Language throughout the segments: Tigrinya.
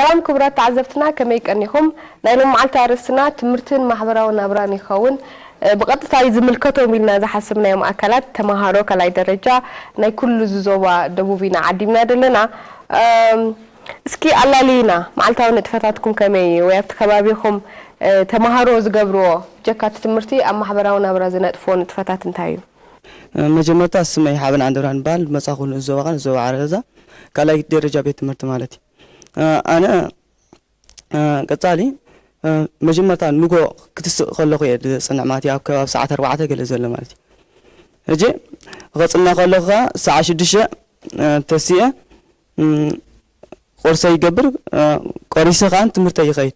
ሰላም ክቡራት ተዓዘብትና፣ ከመይ ቀኒኹም? ናይ ሎም መዓልቲ ኣርእስትና ትምህርትን ማሕበራዊ ናብራን ይኸውን። እ፣ ብቐጥታ እዩ ዝምልከቶም ኢልና ዝሓስብናዮም ኣካላት ተመሃሮ ካልኣይ ደረጃ ናይ ኩሉ እዚ ዞባ ደቡብ ኢና ዓዲምና ዘለና። እም፣ እስኪ ኣላልዩና፣ መዓልታዊ ንጥፈታትኩም ከመይ እዩ? ወይ ኣብቲ ከባቢኹም፣ እ፣ ተመሃሮ ዝገብርዎ፣ ብጀካ እቲ ትምህርቲ ኣብ ማሕበራዊ ናብራ ዝነጥፍዎ ንጥፈታት እንታይ እዩ? እ፣ መጀመርታ ስመይ ሓበን ዓንደብርሃን ይበሃል። መጻኹ ንኡስ ዞባ ኻን ዞባ ዓረዛ ካልኣይ ደረጃ ቤት ትምህርቲ ማለት እዩ። እ፣ ኣነ፣ እ፣ ቀጻሊ፣ እ፣ መጀመርታ ንጎ ክትስእ ከለኹ እየ ዝጽንዕ ማለት እዩ። ኣብ ከባቢ ሰዓት ኣርባዕተ ገለ ዘሎ ማለት እዩ። ሕጂ ኸጽንዕ ከለኹ ኸኣ ሰዓት ሽዱሽተ፣ እ፣ ተሲኤ፣ እም፣ ቁርሰይ ይገብር፣ እ፣ ቆሪሰ ኸኣ ትምህርተይ ይኸይድ።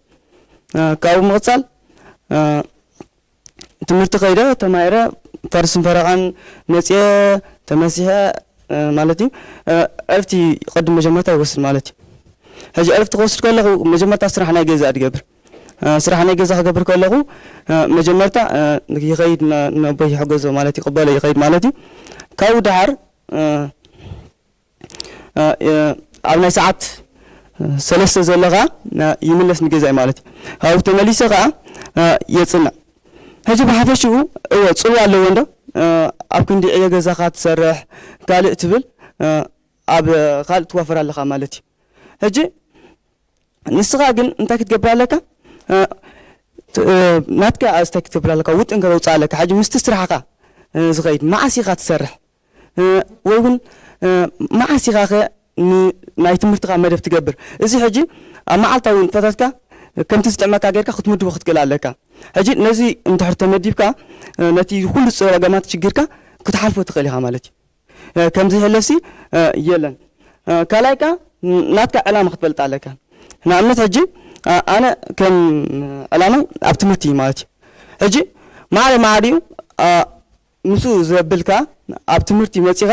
እ፣ ካብኡ ምቕጻል፣ እ፣ ትምህርቲ ከይደ ተማሂረ ፈርስን ፈረቓን መጽየ ተመሲሐ፣ እ፣ ማለት እዩ። እ፣ ዕርፍቲ ቅድሚ መጀመርታ ይወስድ ማለት እዩ። ሕጂ ዕርፍቲ ክወስድ ከለኹ መጀመርታ ስራሕ ናይ ገዛ ድገብር። እ፣ ስራሕ ናይ ገዛ ክገብር ከለኹ፣ እ፣ መጀመርታ፣ እ፣ ይኸይድ ነ-፣ ነቦይ ይሕገዞ ማለት እዩ፣ ቅበሎ ይኸይድ ማለት እዩ። ካብኡ ደሓር፣ እ፣ እ፣ እ፣ ኣብ ናይ ሰዓት ሰለስተ ዘሎ ኸዓ፣ እ፣ ይምለስ ንገዛይ ማለት እዩ። ካብኡ ተመሊሰ ኸዓ፣ እ፣ የጽንዕ። ሕጂ ብሓፈሽኡ እወ ጽልዋ ኣለዎ እንዶ፣ እ፣ ኣብ ክንዲ ዕዮ ገዛኻ ትሰርሕ ካልእ ትብል፣ እ፣ ኣብ ካልእ ትዋፈር ኣለኻ ማለት እዩ። ሕጂ ንስኻ ግን እንታይ ክትገብር ኣለካ? እ፣ ት-፣ እ፣ ናትካ እንታይ ክትገብር ኣለካ? ውጥን ከተውፅእ ኣለካ። ሕጂ ምስቲ ስራሕኻ፣ እ፣ ዝኸይድ መዓስ ኢኻ ትሰርሕ? እ፣ ወይ እውን፣ እ፣ መዓስ ኢኻ ኸ ን-፣ ናይ ትምህርትኻ መደብ ትገብር? እዚ ሕጂ ኣብ መዓልታዊ ንጥፈታትካ ከምቲ ዝጥዕመካ ጌርካ ክትምድቦ ክትክእል ኣለካ። ሕጂ ነዚ እንድሕር ተመዲብካ፣ እ፣ ነቲ ኩሉ ጸገማት ሽግርካ ክትሓልፎ ትኽእል ኢኻ ማለት እዩ። እ፣ ከምዚ ይሕለፍሲ፣ እ፣ የለን። እ፣ ካልኣይ ከኣ፣ ን-፣ ናትካ ዕላማ ክትፈልጥ ኣለካ። ንኣብነት ሕጂ፣ እ፣ ኣነ ከም ዕላማይ ኣብ ትምህርቲ እዩ ማለት እዩ። ሕጂ ማዕረ ማዕሪኡ፣ እ፣ ምስኡ ዘብል ከኣ ኣብ ትምህርቲ መጺኻ፣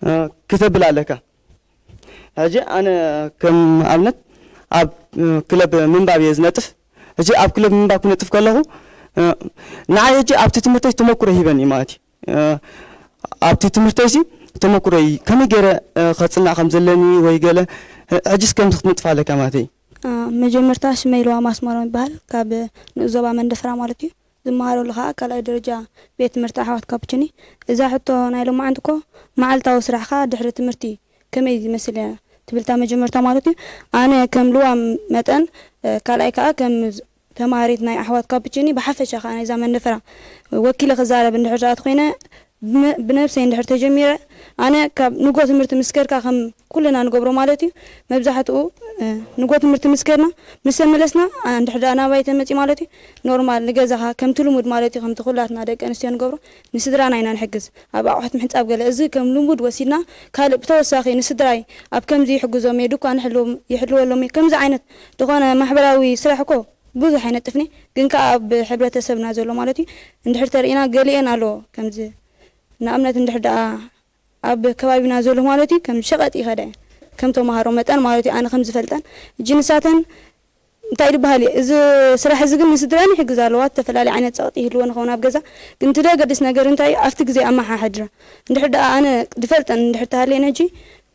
እ፣ ክተብል ኣለካ። ሕጂ ኣነ ከም ኣብነት ኣብ፣ እ፣ ክለብ ምንባብ እየ ዝነጥፍ። ሕጂ ኣብ ክለብ ምንባብ ክነጥፍ ከለኹ፣ እ፣ ንዓይ ሕጂ ኣብቲ ትምህርተይ ተመኩሮ ሂበኒ ማለት እዩ። እ፣ ኣብቲ ትምህርተይሲ ተመኩሮይ ከመይ ገይረ፣ እ፣ ከጽናዕ ከም ዘለኒ ወይ ገለ፣ እ፣ ሕጂስ ከምዚ ክትነጥፍ ኣለካ ማለት እዩ። እ፣ መጀመርታ ሽመይ ልዋም ኣስመሮም ይበሃል። ካብ ንኡስ ዞባ መንደፈራ ማለት እዩ። ዝመሃረሉ ኸዓ ካልኣይ ደረጃ ቤት ትምህርቲ ኣሕዋት ካፑችኒ። እዛ ሕቶ ናይ ሎማዓንቲ እኮ መዓልታዊ ስራሕኻ ድሕሪ ትምህርቲ ከመይ ዝመስል እያ ትብል እታ መጀመርታ ማለት እዩ። ኣነ ከም ልዋም መጠን፣ እ፣ ካልኣይ ከኣ ከም ዝ-፣ ተማሃሪት ናይ ኣሕዋት ካፑችኒ ብሓፈሻ ከኣ ናይዛ መንደፈራ ወኪለ ክዛረብ እንድሕር ደኣ ተኾይነ፣ ብመ-፣ ብነብሰይ እንድሕር ተጀሚረ፣ ኣነ ካብ ንጎ ትምህርቲ ምስ ከድካ ከም ኩልና ንገብሮ ማለት እዩ፣ መብዛሕትኡ፣ እ፣ ንጎ ትምህርቲ ምስ ከድና፣ ምስ ተመለስና፣ ኣ፣ እንድሕር ደኣ ናባይ ተመጺእ ማለት እዩ፣ ኖርማል ንገዛኻ ከምቲ ልሙድ ማለት እዩ፣ ከምቲ ኩላትና ደቂ ኣንስትዮ ንገብሮ፣ ንስድራና ኢና ንሕግዝ። ኣብ ኣቑሑት ምሕጻብ ገለ፣ እዚ ከም ልሙድ ወሲድና፣ ካልእ ብተወሳኺ ንስድራይ ኣብ ከምዚ ይሕግዞም እየ፣ ድኳን ይሕልዎም-፣ ይሕልወሎም እየ፣ ከምዚ ዓይነት ዝኾነ ማሕበራዊ ስራሕ እኮ ብዙሕ ኣይነጥፍን እየ፣ ግን ከኣ ኣብ ሕብረተሰብና ዘሎ ማለት እዩ፣ እንድሕር ተርኢና ገሊኤን ኣለዎ፣ ከምዚ ንኣብነት እንድሕር ደኣ ኣብ ከባቢና ዘሎ ማለት እዩ፣ ከም ሸቐጥ ይኸዳ እየን፣ ከም ተምሃሮ መጠን ማለት እዩ፣ ኣነ ከም ዝፈልጠን። ሕጂ ንሳተን እንታይ ዝበሃል እዩ፣ እዚ ስራሕ እዚ ግን ንስድረን ይሕግዝ ኣለዋ፣ ዝተፈላለየ ዓይነት ጸቕጢ ይህልወን ይኸውን ኣብ ገዛ፣ ግን እቲ ዘገድስ ነገር እንታይ እዩ፣ ኣብቲ ግዜ ኣመሓሕድራ። እንድሕር ደኣ ኣነ ዝፈልጠን እንድሕር ተሃልየን ሕጂ፣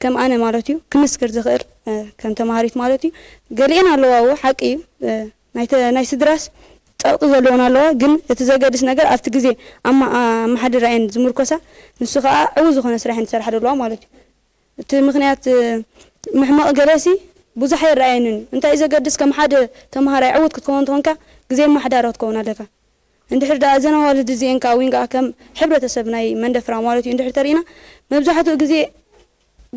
ከም ኣነ ማለት እዩ፣ ክምስክር ዝኽእል፣ እ፣ ከም ተምሃሪት ማለት እዩ፣ ገሊኤን ኣለዋ፣ እወ፣ ሓቂ እዩ፣ እ፣ ናይ ተ-፣ ናይ ስድራስ ጸቕጢ ዘለወን ኣለዋ፣ ግን እቲ ዘገድስ ነገር ኣብቲ ግዜ ኣማ-፣ ኣመሓድራ እየን ዝምርኮሳ፣ ንሱ ኸኣ ዕዉት ዝኾነ ስራሕ እየን ዝሰርሓ ዘለዋ ማለት እዩ። እቲ ምኽንያት፣ እ፣ ምሕማቕ ገለሲ ብዙሕ ኣይረኣየንን እዩ። እንታይ እዩ ዘገድስ፣ ከም ሓደ ተምሃራይ ዕዉት ክትከውን እንተኾንካ፣ ግዜ ምምሕዳር ክትከውን ኣለካ። እንድሕር ደኣ እዘን ኣዋልድ እዚኤን ከኣ፣ ወይን ከኣ ከም ሕብረተሰብ ናይ መንደፍራ ማለት እዩ፣ እንድሕር ተርኢና፣ መብዛሕትኡ ግዜ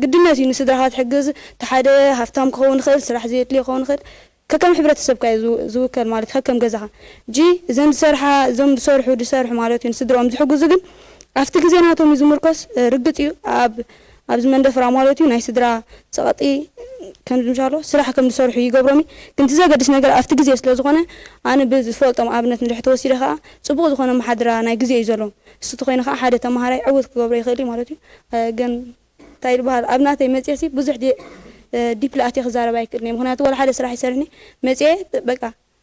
ግድነት እዩ ንስድራኻ ትሕግዝ። እቲ ሓደ ሃፍታም ክኸውን ይኽእል፣ ስራሕ ዘየድልዮ ክኸውን ይኽእል። ከከም ሕብረተሰብካ እዩ ዝው-፣ ዝውከል ማለት እዩ፣ ከከም ገዛኻ። ሕጂ እዘን ዝሰርሓ፣ እዞም ዝሰርሑ፣ ዝሰርሑ ማለት እዩ፣ ንስድርኦም ዝሕግዙ ግን ኣብቲ ግዜ ናቶም እዩ ዝምርኮስ። እ፣ ርግጽ እዩ፣ ኣብ፣ ኣብዚ መንደፍራ ማለት እዩ፣ ናይ ስድራ ጸቕጢ ከም ዝምሻሎ ስራሕ ከም ዝሰርሑ ይገብሮም እዩ። ግን እቲ ዘገድስ ነገር ኣብቲ ግዜ ስለ ዝኾነ፣ ኣነ ብዝፈልጦም ኣብነት እንድሕር ተወሲደ ከኣ፣ ጽቡቕ ዝኾነ መሓድራ ናይ ግዜ እዩ ዘለዎም። እሱ ተኾይኑ ከኣ ሓደ ተመሃራይ ዕዉት ክገብሮ ይኽእል እዩ ማለት እዩ። እ፣ ግን እንታይ ዝበሃል፣ ኣብ ናተይ መጽየሲ ብዙሕ ዲ-፣ እ፣ ዲፕ ኣትየ ክዛረብ ኣይክእልን እየ። ምኽንያቱ ዋላ ሓደ ስራሕ ይሰርሕኒ መጽየ፣ በቃ፣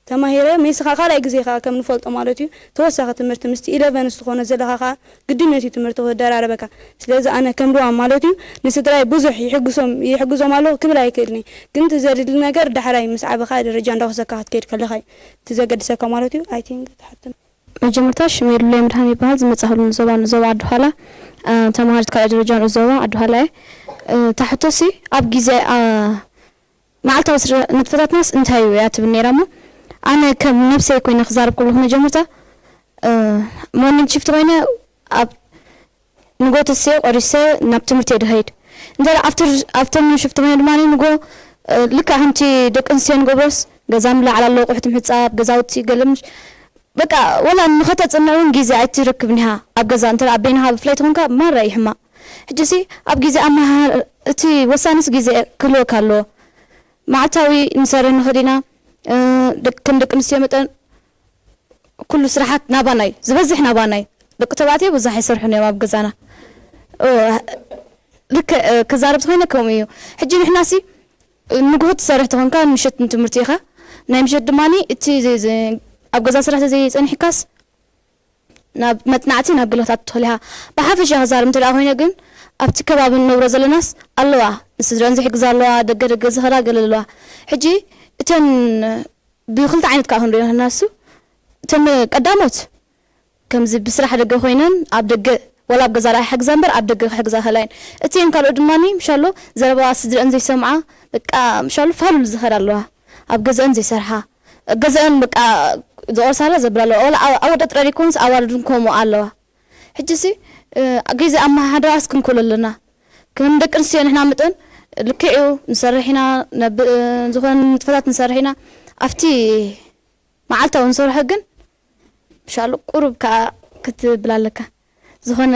ተማሂረ ሜስኻ ካልኣይ ግዜ ከኣ ከም ንፈልጦ ማለት እዩ ተወሳኺ ትምህርቲ ምስቲ ኢለቨን ዝኾነ ዘለኻ ከኣ ግድነት እዩ ትምህርቲ ክደራረበካ። ስለዚ ኣነ ከም ድዋም ማለት እዩ ንስድራይ ብዙሕ ይሕግሶም ይሕግዞም ኣለኹ ክብል ኣይክእልን እየ። ግን እቲ ዘድሊ ነገር ዳሕራይ ምስ ዓበኻ ደረጃ እንዳወሰካ ክትከይድ ከለኻ እዩ እቲ ዘገድሰካ ማለት እዩ። I think ትሓትን መጀመርታ ሽመይ ሉለ ምድሃን ይበሃል። ዝመጻእሉ ንዞባ ንዞባ ዓዲ ኋላ ተማሃሪት ካልኣይ ደረጃ ንዑ ዞባ ዓዲ ኋላ እየ። ታሕቶሲ ኣብ ግዜ መዓልታዊ ንጥፈታትናስ እንታይ እዩ እያ ትብል ነይራ እሞ ኣነ ከም ነብሰይ ኮይነ ክዛረብ ከለኹ መጀመርታ ሞርኒንግ ሽፍት ኮይነ ኣብ ንጎተሴ ቆሪሰ ናብ ትምህርቲ እየ ድኸይድ። እንተ ኣፍተርኑን ሽፍት ኮይነ ድማ ንጎ ልካ ከምቲ ደቂ ኣንስትዮ ንገብሮስ ገዛ ምላዓል ኣሎ፣ ቁሕቲ ምሕፃብ፣ ገዛውቲ ገለምሽ በቃ ወላ ንኸተፅንዕ እውን ግዜ ኣይትረክብን ኢኻ። ኣብ ገዛ እንተ ኣብ በይንኻ ብፍላይ ተኾንካ ማራ እዩ ሕማቕ። ሕጂሲ ኣብ ግዜ ኣመሃሃር እቲ ወሳንስ ግዜ ክህልወካ ኣለዎ። መዓልታዊ ንሰርሕ ንኽእል ኢና። ከም ደቂ ኣንስትዮ መጠን ኩሉ ስራሓት ናባናይ ዝበዝሕ ናባናይ ደቂ ተባዕትዮ ብዙሕ ኣይሰርሑን እዮም ኣብ ገዛና። ልክዕ ክዛረብ ተኮይነ ከምኡ እዩ። ሕጂ ንሕናሲ ንግሆ ትሰርሕ ተኾንካ ምሸት ንትምህርቲ ኢኻ። ናይ ምሸት ድማ እቲ ኣብ ገዛ ስራሕ ተዘይፀኒሕካስ ናብ መፅናዕቲ ናብ ግልታት ትኽእል ኢኻ። ብሓፈሻ ክዛረብ እንተ ኮይነ ግን ኣብቲ ከባቢ ንነብሮ ዘለናስ ኣለዋ ንስድረን ዝሕግዛ ኣለዋ፣ ደገ ደገ ዝኸዳ ገለ ኣለዋ። ሕጂ እተን ብክልተ ዓይነት ከዓ ክንሪኦ ንኽእል ኢና። እሱ እተን ቀዳሞት ከምዚ ብስራሕ ደገ ኮይነን ኣብ ደገ ወላ ኣብ ገዛ ደኣ ይሕግዛ እምበር ኣብ ደገ ክሕግዛ ይኽእላ እየን። እተን ካልኦት ድማ ምሻሎ ዘረባ ስድረአን ዘይሰምዓ በቃ ምሻሎ ፋሉል ዝኸዳ ኣለዋ። ኣብ ገዛአን ዘይሰርሓ ገዛአን በቃ ዝቆርሳ ኣላ ዘብላ ኣለዋ። ወላ ኣወዳት ጥራይ ዘይኮኑስ ኣዋልድ እውን ከምኡ ኣለዋ። ሕጂሲ ግዜ ኣመሓድራስ ክንክእሎ ኣለና። ከም ደቂ ኣንስትዮ ንሕና መጠን ልክዕ እዩ ንሰርሕ ኢና፣ ነብ ዝኾነ ንጥፈታት ንሰርሕ ኢና። ኣብቲ መዓልታዊ ንሰርሖ ግን ምሻሉ ቁሩብ ከኣ ክትብል ኣለካ። ዝኾነ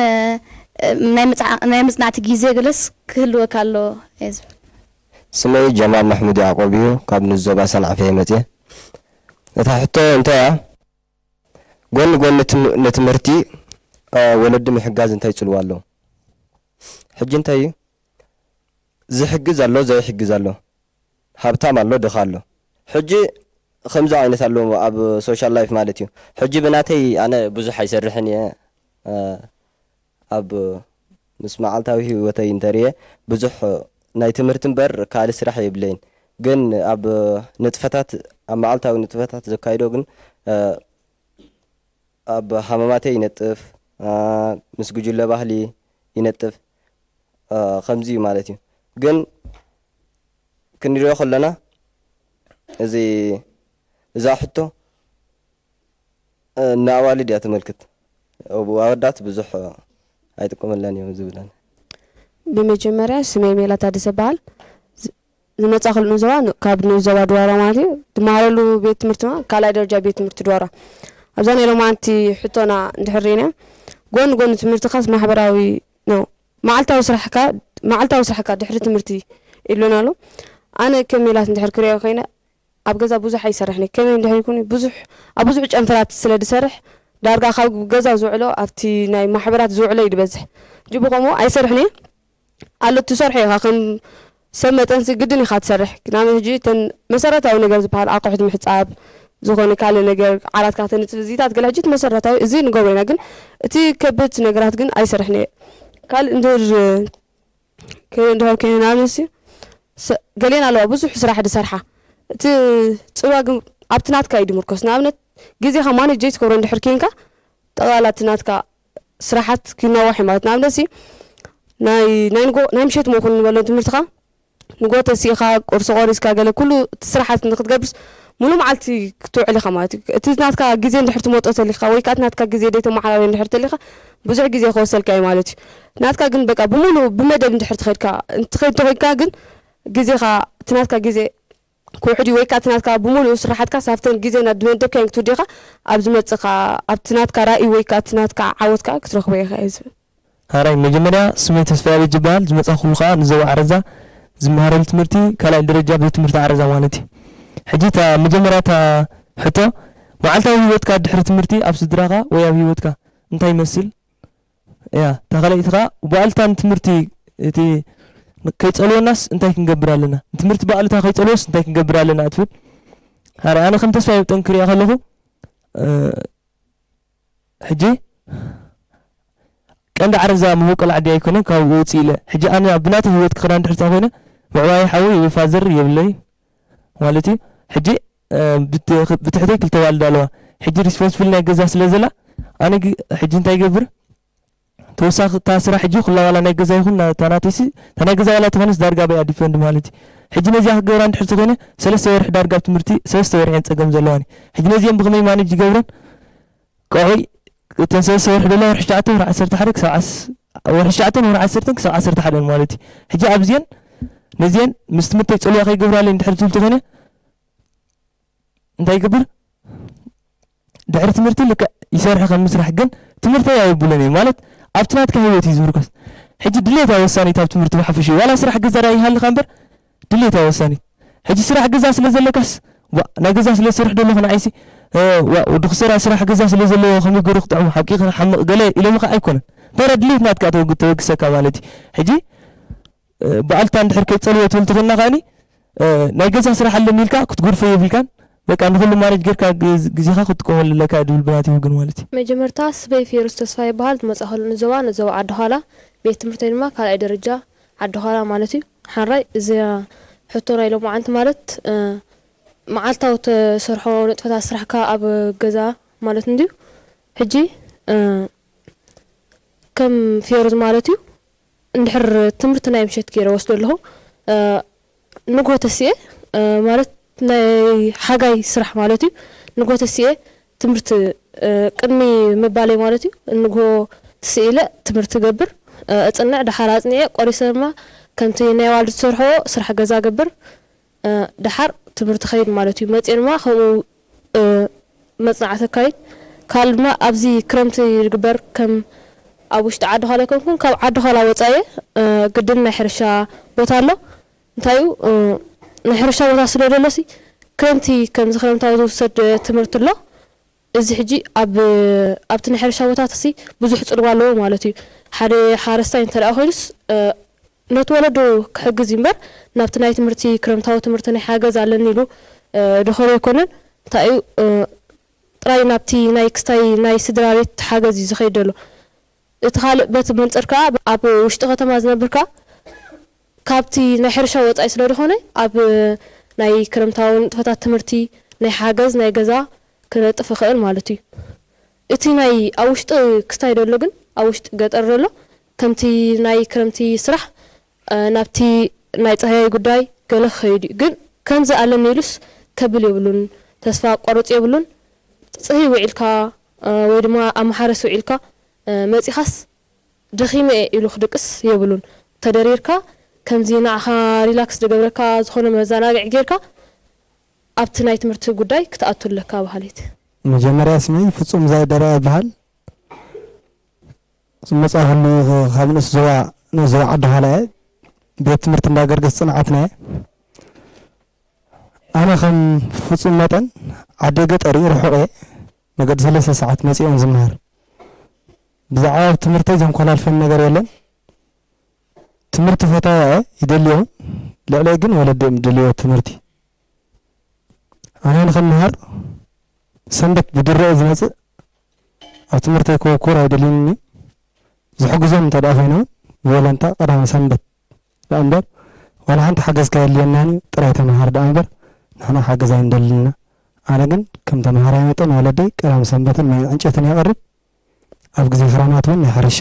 ናይ ምጽዓ- ናይ ምጽናዕቲ ግዜ ገለስ ክህልወካ ኣሎ እየ ዝብል። ስመይ ጀማል መሕሙድ ያዕቆብ እዩ። ካብ ንዞባ ሰንዓፈ እየ መጽየ። እታ ሕቶ እንታይ እያ? ጎኒ ጎኒ ትም- ንትምህርቲ እ፣ ወለዲ ምሕጋዝ እንታይ ጽልዋ ኣለዎ? ሕጂ እንታይ እዩ? ዝሕግዝ ኣሎ፣ ዘይሕግዝ ኣሎ፣ ሃብታም ኣሎ፣ ድኻ ኣሎ። ሕጂ ከምዚ ዓይነት ኣሎ ኣብ ሶሻል ላይፍ ማለት እዩ። ሕጂ ብናተይ ኣነ ብዙሕ ኣይሰርሕን እየ። እ፣ ኣብ ምስ መዓልታዊ ህይወተይ እንተርየ ብዙሕ ናይ ትምህርቲ እምበር ካልእ ስራሕ የብለይን። ግን ኣብ ንጥፈታት ኣብ መዓልታዊ ንጥፈታት ዘካይዶ ግን እ፣ ኣብ ሃመማተይ ይነጥፍ፣ እ፣ ምስ ጉጅለ ባህሊ ይነጥፍ፣ እ፣ ከምዚ እዩ ማለት እዩ። ግን ክንሪኦ ከለና እዚ እዛ ሕቶ እ፣ ንኣዋልድ እያ ተመልክት። ኣወዳት ብዙሕ ኣይጥቀመላን እዮም ዝብለን። ብመጀመርያ ስመይ ሜላት ኣደሰ በሃል። ዝ- ዝመጻእኩሉ ንዞባ ን- ካብ ንዞባ ድዋራ ማለት እዩ። ዝመሃረሉ ቤት ትምህርቲ ድማ ካልኣይ ደረጃ ቤት ትምህርቲ ድዋራ። ኣብዛ ናይ ሎማዓንቲ ሕቶና እንድሕር ርኢና ጎን ጎን ትምህርትኻስ ማሕበራዊ ነው መዓልታዊ ስራሕካ መዓልታዊ ስራሕካ ድሕሪ ትምህርቲ ይብለና ኣሎ። ኣነ ከም ሜላት እንድሕር ክሪኦ ኮይነ ኣብ ገዛ ብዙሕ ኣይሰርሕን እየ። ከመይ እንድሕር ይኩን ብዙሕ ኣብ ብዙሕ ጨንፈራት ስለ ዝሰርሕ ዳርጋ ካብ ገዛ ዝውዕሎ ኣብቲ ናይ ማሕበራት ዝውዕሎ እዩ ዝበዝሕ። ጅቡ ከምኡ ኣይሰርሕን እየ። ኣሎ ትሰርሖ ኢኻ ከም ሰብ መጠንሲ ግድን ኢኻ ትሰርሕ። ንኣብነት ሕጂ እተን መሰረታዊ ነገር ዝበሃል ኣቑሑት ምሕጻብ ዝኾነ ካልእ ነገር ዓራትካ ክተንጽፍ እዚታት ገለ ሕጂ እቲ መሰረታዊ እዚ ንገብሮ ኢና። ግን እቲ ከብድ ነገራት ግን ኣይሰርሕን እየ። ካልእ እንድር ክንድህር ኮይነ ንኣብነት ሲ ገሌን ኣለዋ ብዙሕ ስራሕ ዝሰርሓ እቲ ፅዋ ግን ኣብቲ ናትካ እዩ ድምርኮስ ንኣብነት ግዜኻ ማኔጅ ዘይትገብሮ እንድሕር ኬንካ ጠቕላላ እቲ ናትካ ስራሓት ክናዋሕ እዩ ማለት ንኣብነት ሲ ናይ ናይ ንጎ ናይ ምሸት መኹን ንበሎ ትምህርትኻ ንጎ ተሲእኻ ቁርሲ ቆሪስካ ገለ ኩሉ እቲ ስራሓት ንክትገብርስ ሙሉ መዓልቲ ክትውዕል ኢኻ ማለት እዩ እቲ ናትካ ግዜ እንድሕር ትመጦ ተሊካ ወይ ከዓ እቲ ናትካ ግዜ ደይተመሓላልዮ እንድሕር ተሊካ ብዙሕ ግዜ ክወሰልካ እዩ ማለት እዩ። ናትካ ግን በቃ ብሙሉኡ ብመደብ እንድሕር ትኸድካ እንትኸድ ተኾይንካ ግን ግዜኻ እቲ ናትካ ግዜ ክውሕድ እዩ ወይ ከዓ እቲ ናትካ ብሙሉኡ ስራሓትካ ሳብተን ግዜ ናብ መደብካ ክትውዲኻ ኣብ ዝመፅእ ከዓ ኣብቲ ናትካ ራእይ ወይ ከዓ እቲ ናትካ ዓወት ከዓ ክትረኽቦ ኢኻ እየ ዝብል። ሃራይ መጀመርያ ስመይ ተስፋ ያቤት ዝበሃል ዝመፃኹሉ ከዓ ንዘባ ዓረዛ ዝመሃረሉ ትምህርቲ ካልኣይ ደረጃ ቤት ትምህርቲ ዓረዛ ማለት እዩ። ሕጂ እታ መጀመርያ እታ ሕቶ መዓልታዊ ህይወትካ ድሕሪ ትምህርቲ ኣብ ስድራኻ ወይ ኣብ ህይወትካ እንታይ ይመስል? እያ እታ ካልኣይቲ ከዓ ብኣልታ ንትምህርቲ እቲ ከይፀልወናስ እንታይ ክንገብር ኣለና? ንትምህርቲ ብኣልታ ከይፀልወስ እንታይ ክንገብር ኣለና እትብል ኣረ ኣነ ከም ተስፋ ይብጠን ክሪኣ ከለኹ፣ እ፣ ሕጂ ቀንዲ ዓረዛ መበቆል ዓዲ ኣይኮነን፣ ካብኡ ውፅእ ኢለ። ሕጂ ኣነ ብናተይ ህይወት ክኸዳ እንድሕር ኮይነ፣ ምዕባይ ሓዊ ይብል ፋዘር የብለይ ማለት እዩ። ሕጂ፣ እ፣ ብት-፣ ብትሕተይ ክልተ ዋልዳ ኣለዋ። ሕጂ ሪስፖንስብል ናይ ገዛ ስለ ዘላ፣ ኣነ ግ-፣ ሕጂ እንታይ ይገብር? ተወሳኺ እታ ስራሕ ሕጂ ኩላ ዋላ ናይ ገዛ ይኹን ና-፣ እታ ናተይሲ፣ እታ ናይ ገዛ ዋላ ተኾነስ ዳርጋ በያ ዲፈንድ ማለት እዩ። ሕጂ ነዚኣ ክገብራ እንድሕር ተኾይነ፣ ሰለስተ ወርሒ ዳርጋ ኣብ ትምህርቲ፣ ሰለስተ ወርሒ እየን ጸገም ዘለዋኒ። ሕጂ ነዚኦም ብኸመይ ማኔጅ ይገብረን? ቆይ፣ እተን ሰለስተ ወርሒ ደላ ወርሒ ትሽዓተ፣ ወርሒ ዓሰርተ ሓደ ክሳብ ዓስ-፣ ወርሒ ትሽዓተ፣ ወርሒ ዓሰርተ ክሳብ ዓሰርተ ሓደ ማለት እዩ። ሕጂ ኣብዚአን፣ ነዚአን ምስ ትምህርተይ ጸልዋ ከይገብራለይ እንድሕር ትብል ተኾይነ፣ እንታይ ይገብር? ድሕሪ ትምህርቲ ልክዕ ይሰርሕ ከም ምስራሕ፣ ግን ትምህርተይ ኣይብሎን እየ ማለት ኣብቲ ናትካ ህይወት እዩ ዝምርኮስ። ሕጂ ድሌት እያ ወሳኒት ኣብ ትምህርቲ ብሓፈሽኡ፣ ዋላ ስራሕ ገዛ ዳ ይሃልኻ እምበር ድሌት እያ ወሳኒት። ሕጂ ስራሕ ገዛ ስለ ዘለካስ፣ ዋ፣ ናይ ገዛ ስለ ዝሰርሕ ደለኹ ንዓይሲ፣ እ፣ ዋ፣ ወዲ ክሰራ ስራሕ ገዛ ስለ ዘለዎ ከመይ ገይሩ ክጥዕሙ፣ ሓቂ ክሓምቕ ገለ ኢሎምኻ ኣይኮነን። እንታይ ድሌት ናትካ ተወግ-፣ ተበግሰካ ማለት እዩ። ሕጂ፣ እ፣ በዓልታ እንድሕር ከይጸልወ ትብል ተኾይና ከኣኒ፣ እ፣ ናይ ገዛ ስራሕ ኣለኒ ኢልካ ክትጉርፎ የብልካን። በቃ ንኹሉ ማኔጅ ጌርካ ግዝ-፣ ግዜኻ ክትጥቀመሉ ኣለካ ድብል ብናተይ ወግን ማለት እዩ። መጀመርታ ስበይ ፌሩስ ተስፋ ይበሃል። ዝመጻእኩሉ ንዞባ፣ ንዞባ ዓዲ ዃላ፣ ቤት ትምህርተይ ድማ ካልኣይ ደረጃ ዓዲ ዃላ ማለት እዩ። ሓራይ እዚኣ ሕቶ ናይ ሎማዓንቲ ማለት፣ እ፣ መዓልታዊ ተሰርሖ ንጥፈታት ስራሕካ ኣብ ገዛ ማለት እንድዩ። ሕጂ፣ እ፣ ከም ፌሩዝ ማለት እዩ። እንድሕር ትምህርቲ ናይ ምሸት ገይረ ወስዶ ኣለኹ። እ፣ ንግሆ ተሲኤ፣ እ፣ ማለት ናይ ሓጋይ ስራሕ ማለት እዩ። ንግሆ ተሲኤ ትምህርቲ፣ እ፣ ቅድሚ ምባለይ ማለት እዩ። ንግሆ ተሲኤ ኢለ ትምህርቲ ገብር፣ እ፣ እጽንዕ፣ ደሓር ኣጽኒዐ ቆሪሰ ድማ ከምቲ ናይ ዋልድ ዝሰርሖ ስራሕ ገዛ ገብር። እ፣ ደሓር ትምህርቲ ኸይድ ማለት እዩ። መፅኤ ድማ ከምኡ፣ እ፣ መፅናዕቲ ኣካይድ። ካልእ ድማ ኣብዚ ክረምቲ ዝግበር ከም ኣብ ውሽጢ ዓዲ ዃላ ኣይኮንኩን፣ ካብ ዓዲ ዃላ ወፃኢ፣ እ፣ ግድን ናይ ሕርሻ ቦታ ኣሎ። እንታይ እዩ፣ እ፣ ናይ ሕርሻ ቦታ ስለ ደሎሲ ክረምቲ ከምዚ ክረምታዊ ዝውሰድ ትምህርቲ ኣሎ። እዚ ሕጂ ኣብ፣ ኣብቲ ናይ ሕርሻ ቦታትሲ ብዙሕ ጽልዋ ኣለዎ ማለት እዩ። ሓደ ሓረስታይ እንተ ደኣ ኮይኑስ፣ እ፣ ነቲ ወለዶ ክሕግዝ እዩ እምበር፣ ናብቲ ናይ ትምህርቲ፣ ክረምታዊ ትምህርቲ ናይ ሓገዝ ኣለኒ ኢሉ፣ እ፣ ድኸዶ ኣይኮነን። እንታይ እዩ፣ እ፣ ጥራይ ናብቲ ናይ ክስታይ ናይ ስድራ ቤት ሓገዝ እዩ ዝኸይድ ዘሎ። እቲ ካልእ በቲ መንጽር ከኣ ኣብ ውሽጢ ከተማ ዝነብር ከኣ ካብቲ ናይ ሕርሻ ወጻኢ ስለ ዝኾነ፣ ኣብ ናይ ክረምታዊ ንጥፈታት ትምህርቲ፣ ናይ ሓገዝ፣ ናይ ገዛ ክነጥፍ ይኽእል ማለት እዩ። እቲ ናይ ኣብ ውሽጢ ክስታይ ደሎ ግን፣ ኣብ ውሽጢ ገጠር ደሎ፣ ከምቲ ናይ ክረምቲ ስራሕ፣ እ፣ ናብቲ ናይ ጻህያይ ጉዳይ ገለ ክኸይድ እዩ። ግን ከምዚ ኣለኒ ኢሉስ ከብል የብሉን፣ ተስፋ ክቆርጽ የብሉን። ጽህይ ውዒልካ፣ እ፣ ወይ ድማ ኣብ ማሕረስ ውዒልካ፣ እ፣ መጺኻስ ደኺመ እየ ኢሉ ክድቅስ የብሉን። ተደሪርካ ከምዚ ንዓኻ ሪላክስ ዝገብረካ ዝኾነ መዘናግዒ ጌርካ ኣብቲ ናይ ትምህርቲ ጉዳይ ክትኣቱ ኣለካ በሃሊት። መጀመርያ ስመይ ፍጹም ዛይደራ ይበሃል። ዝመጻእኩሉ ካብ ንእስ ዞባ፣ ንእስ ዞባ ዓዲ ዃላ እየ። ቤት ትምህርቲ እንዳገርገስ ጽንዓትና እየ። ኣነ ከም ፍጹም መጠን ዓደይ ገጠር እዩ፣ ርሑቕ እየ። መገዲ ሰለስተ ሰዓት መጺኦን ዝመሃር። ብዛዕባ ትምህርተይ ዘንኮላልፈኒ ነገር የለን። ትምህርቲ ፈታዊ እየ፣ ይደሊ እውን። ልዕለይ ግን ወለዲ እዮም ዝደልይዎ ትምህርቲ። ኣነ ንኽመሃር ሰንበት ብድረ'የ ዝመጽእ። ኣብ ትምህርተይ ክወኩር ኣይደልዩን እዩ። ዝሕግዞም እንተ ደኣ ኮይነ እውን ብወለንታ ቀዳም ሰንበት ደኣ እምበር፣ ዋላ ሓንቲ ሓገዝ ከየድልየናን እዩ፣ ጥራይ ተመሃር ደኣ እምበር፣ ንሕና ሓገዝ ኣይንደልን ኢና። ኣነ ግን ከም ተመሃራይ መጠን ወለደይ ቀዳም ሰንበትን ማይ ዕንጨትን የቕርብ። ኣብ ግዜ ክረማት እውን ናይ ሕርሻ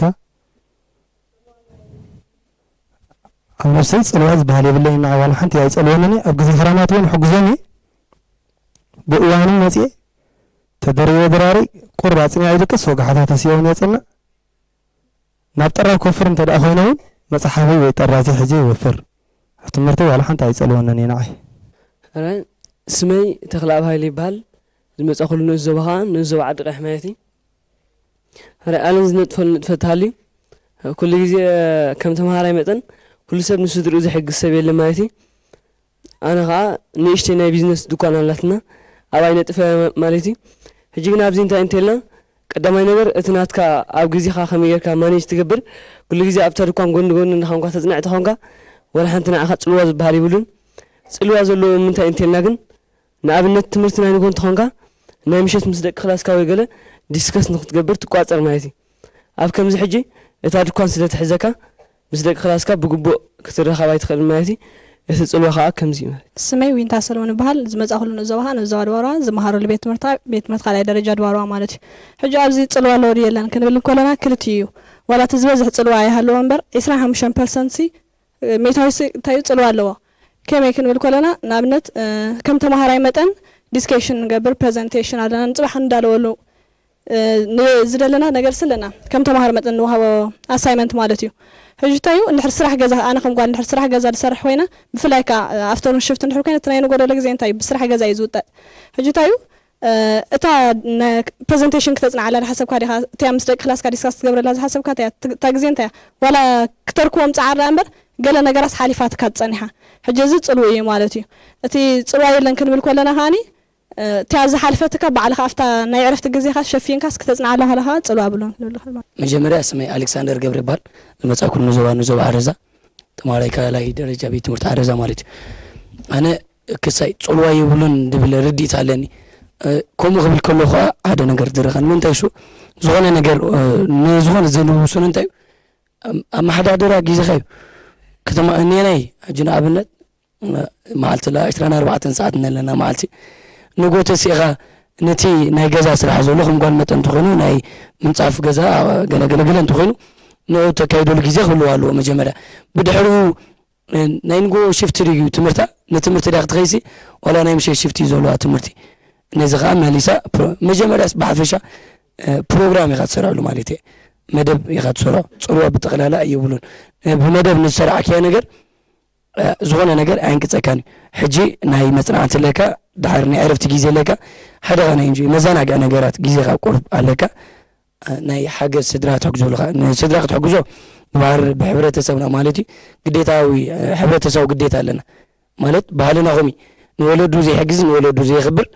ኣብ ነብሰይ ጽልዋ ዝበሃል የብለይን፣ ንዓይ ዋላ ሓንቲ ኣይጸልወንን እየ። ኣብ ግዜ ክረማት እውን ሕግዞም እየ። ብእዋኑ መጽየ ተደርበ ድራረይ ቁር ኣጽኒዐ ይድቅስ፣ ወጋሕታ ተስኢኦን የጽንዕ። ናብ ጠራር ክወፍር እንተ ደኣ ኮይነ እውን መጽሓፈይ ወይ ጠራዘይ ሒዘ ይወፍር። ኣብ ትምህርተይ ዋላ ሓንቲ ኣይጸልወንን እየ ንዓይ። ሕራይ፣ ስመይ ተኽለኣብ ሃይለ ይበሃል። ዝመጻእኩሉ ንኡስ ዞባ ኸኣ ንኡስ ዞባ ዓዲ ቀይሕ ማለት እዩ። ሕራይ፣ ኣለን ዝነጥፈሉ ንጥፈት ተሃልዩ፣ ኩሉ ግዜ ከም ተምሃራይ መጠን ኩሉ ሰብ ንስድርኡ ዝሕግዝ ሰብ የለን ማለት እዩ። ኣነ ኸኣ ንእሽተይ ናይ ቢዝነስ ድኳን ኣላትና፣ ኣብኣ ይነጥፍ እየ ማለት እዩ። ሕጂ ግን ኣብዚ እንታይ እንተኢልና፣ ቀዳማይ ነገር እቲ ናትካ ኣብ ግዜኻ ከመይ ጌርካ ማኔጅ ትገብር፣ ኩሉ ግዜ ኣብታ ድኳን ጎኒ ጎኒ እንዳኾንካ ተጽንዕ ተኾንካ፣ ዋላ ሓንቲ ንዓኻ ጽልዋ ዝበሃል ይብሉን። ጽልዋ ዘለዎ ምንታይ እንተኢልና ግን፣ ንኣብነት ትምህርቲ ናይ ንጎ እንተኾንካ ናይ ምሸት ምስ ደቂ ክላስካ ወይ ገለ ዲስከስ ንክትገብር ትቋጸር ማለት እዩ። ኣብ ከምዚ ሕጂ እታ ድኳን ስለ ትሕዘካ ምስ ደቂ ክላስካ ብግቡእ ክትረኻብ ኣይትኽእልን ማለት እዩ። እቲ ጽልዋ ከኣ ከምዚ እዩ ማለት እዩ። ስመይ ዊንታ ሰለሞን ይበሃል። ዝመጻእኩሉ ንኡስ ዞባ ከኣ ንኡስ ዞባ ድባርዋ፣ ዝመሃረሉ ቤት ትምህርቲ ቤት ትምህርቲ ካልኣይ ደረጃ ድባርዋ ማለት እዩ። ሕጂ ኣብዚ ጽልዋ ኣለዎ ድዩ የለን ክንብል እንከለና ክልቲኡ እዩ። ዋላ እቲ ዝበዝሕ ጽልዋ ይሃልዎ እምበር ዒስራን ሓሙሽተን ፐርሰንት ሲ ሜታዊ ሲ እንታይ እዩ ጽልዋ ኣለዎ። ከመይ ክንብል ከለና ንኣብነት ከም ተማሃራይ መጠን ዲስከሽን ንገብር፣ ፕረዘንቴሽን ኣለና፣ ንጽባሕ ንዳለወሉ ዝደለና ነገር ስለና ከም ተማሃሮ መጠን ንወሃቦ ኣሳይመንት ማለት እዩ። ሕጂ እንታይ እዩ እንድሕር ስራሕ ገዛ ኣነ ከም ጓል እንድሕር ስራሕ ገዛ ዝሰርሕ ኮይነ ብፍላይ ከ ኣፍተርኑን ሽፍት እንድሕር ኮይነ እቲ ናይ ንጎደሎ ግዜ እንታይ እዩ ብስራሕ ገዛ እዩ ዝውጠጥ። ሕጂ እንታይ እዩ እታ ፕረዘንቴሽን ክተፅንዓላ ዝሓሰብካ ዲኻ እቲያ ምስ ደቂ ክላስካ ዲስካስ ትገብረላ ዝሓሰብካ እታ ግዜ እንታይ እያ ዋላ ክተርክቦም ፃዓር እምበር ገለ ነገራት ሓሊፋትካ ትፀኒሓ። ሕጂ እዚ ፅልው እዩ ማለት እዩ። እቲ ፅልዋ የለን ክንብል ከለና ከዓኒ እቲኣ ዝሓልፈትካ ባዕልኻ ኣብታ ናይ ዕረፍቲ ግዜኻ ሸፊንካስ ክተጽንዓላ ከለኻ ጽልዋ ብሎም ንብልኻ ማለት። መጀመርያ ስመይ ኣሌክሳንደር ገብረ ይበሃል። ዝመጻእኩሉ ንዞባ ንዞባ ዓረዛ ተማሃራይ ካልኣይ ደረጃ ቤት ትምህርቲ ዓረዛ ማለት እዩ። ኣነ ክሳይ ጽልዋ የብሉን ዝብል ርድኢት ኣለኒ። ከምኡ ክብል ከሎ ከዓ ሓደ ነገር ድረኸን ምንታይ እሱ ዝኾነ ነገር ንዝኾነ ዘንውስኑ እንታይ እዩ ኣመሓዳድራ ግዜኻ እዩ። ከተማ እኔናይ ሕጂ ንኣብነት መዓልቲ ላ ዕስራን ኣርባዕተን ሰዓት ነለና መዓልቲ ንጎ ተሲእኻ ነቲ ናይ ገዛ ስራሕ ዘሎ ከም ጓል መጠን እንተኾይኑ ናይ ምንፃፍ ገዛ ገለገለገለ እንተኾይኑ ንኡ ተካይደሉ ግዜ ክህልዎ ኣለዎ። መጀመርያ ብድሕሪኡ ናይ ንጎ ሽፍቲ ድዩ ትምህርታ ንትምህርቲ ዳ ክትኸይሲ ዋላ ናይ ምሸት ሽፍቲ እዩ ዘለዋ ትምህርቲ። ነዚ ከዓ መሊሳ መጀመርያስ ብሓፈሻ ፕሮግራም ኢኻ ትሰርዐሉ ማለት እየ። መደብ ኢኻ ትሰርዖ። ፅልዋ ብጠቕላላ የብሉን። ብመደብ ንዝሰራዕክያ ነገር ዝኾነ ነገር ኣየንቅፀካን እዩ። ሕጂ ናይ መፅናዕቲ ኣለካ፣ ድሓር ናይ ዕረፍቲ ግዜ ኣለካ፣ ሓደኻ ናይ እንጆ መዘናግዒ ነገራት ግዜኻ ቁሩብ ኣለካ። ናይ ሓገዝ ስድራ ተሕግዞ ኣለኻ። ንስድራ ክትሕግዞ ብባህር ብሕብረተሰብና ማለት እዩ ግዴታዊ ሕብረተሰባዊ ግዴታ ኣለና። ማለት ባህልና ከምኡ ንወለዱ ዘይሕግዝ ንወለዱ ዘየኽብር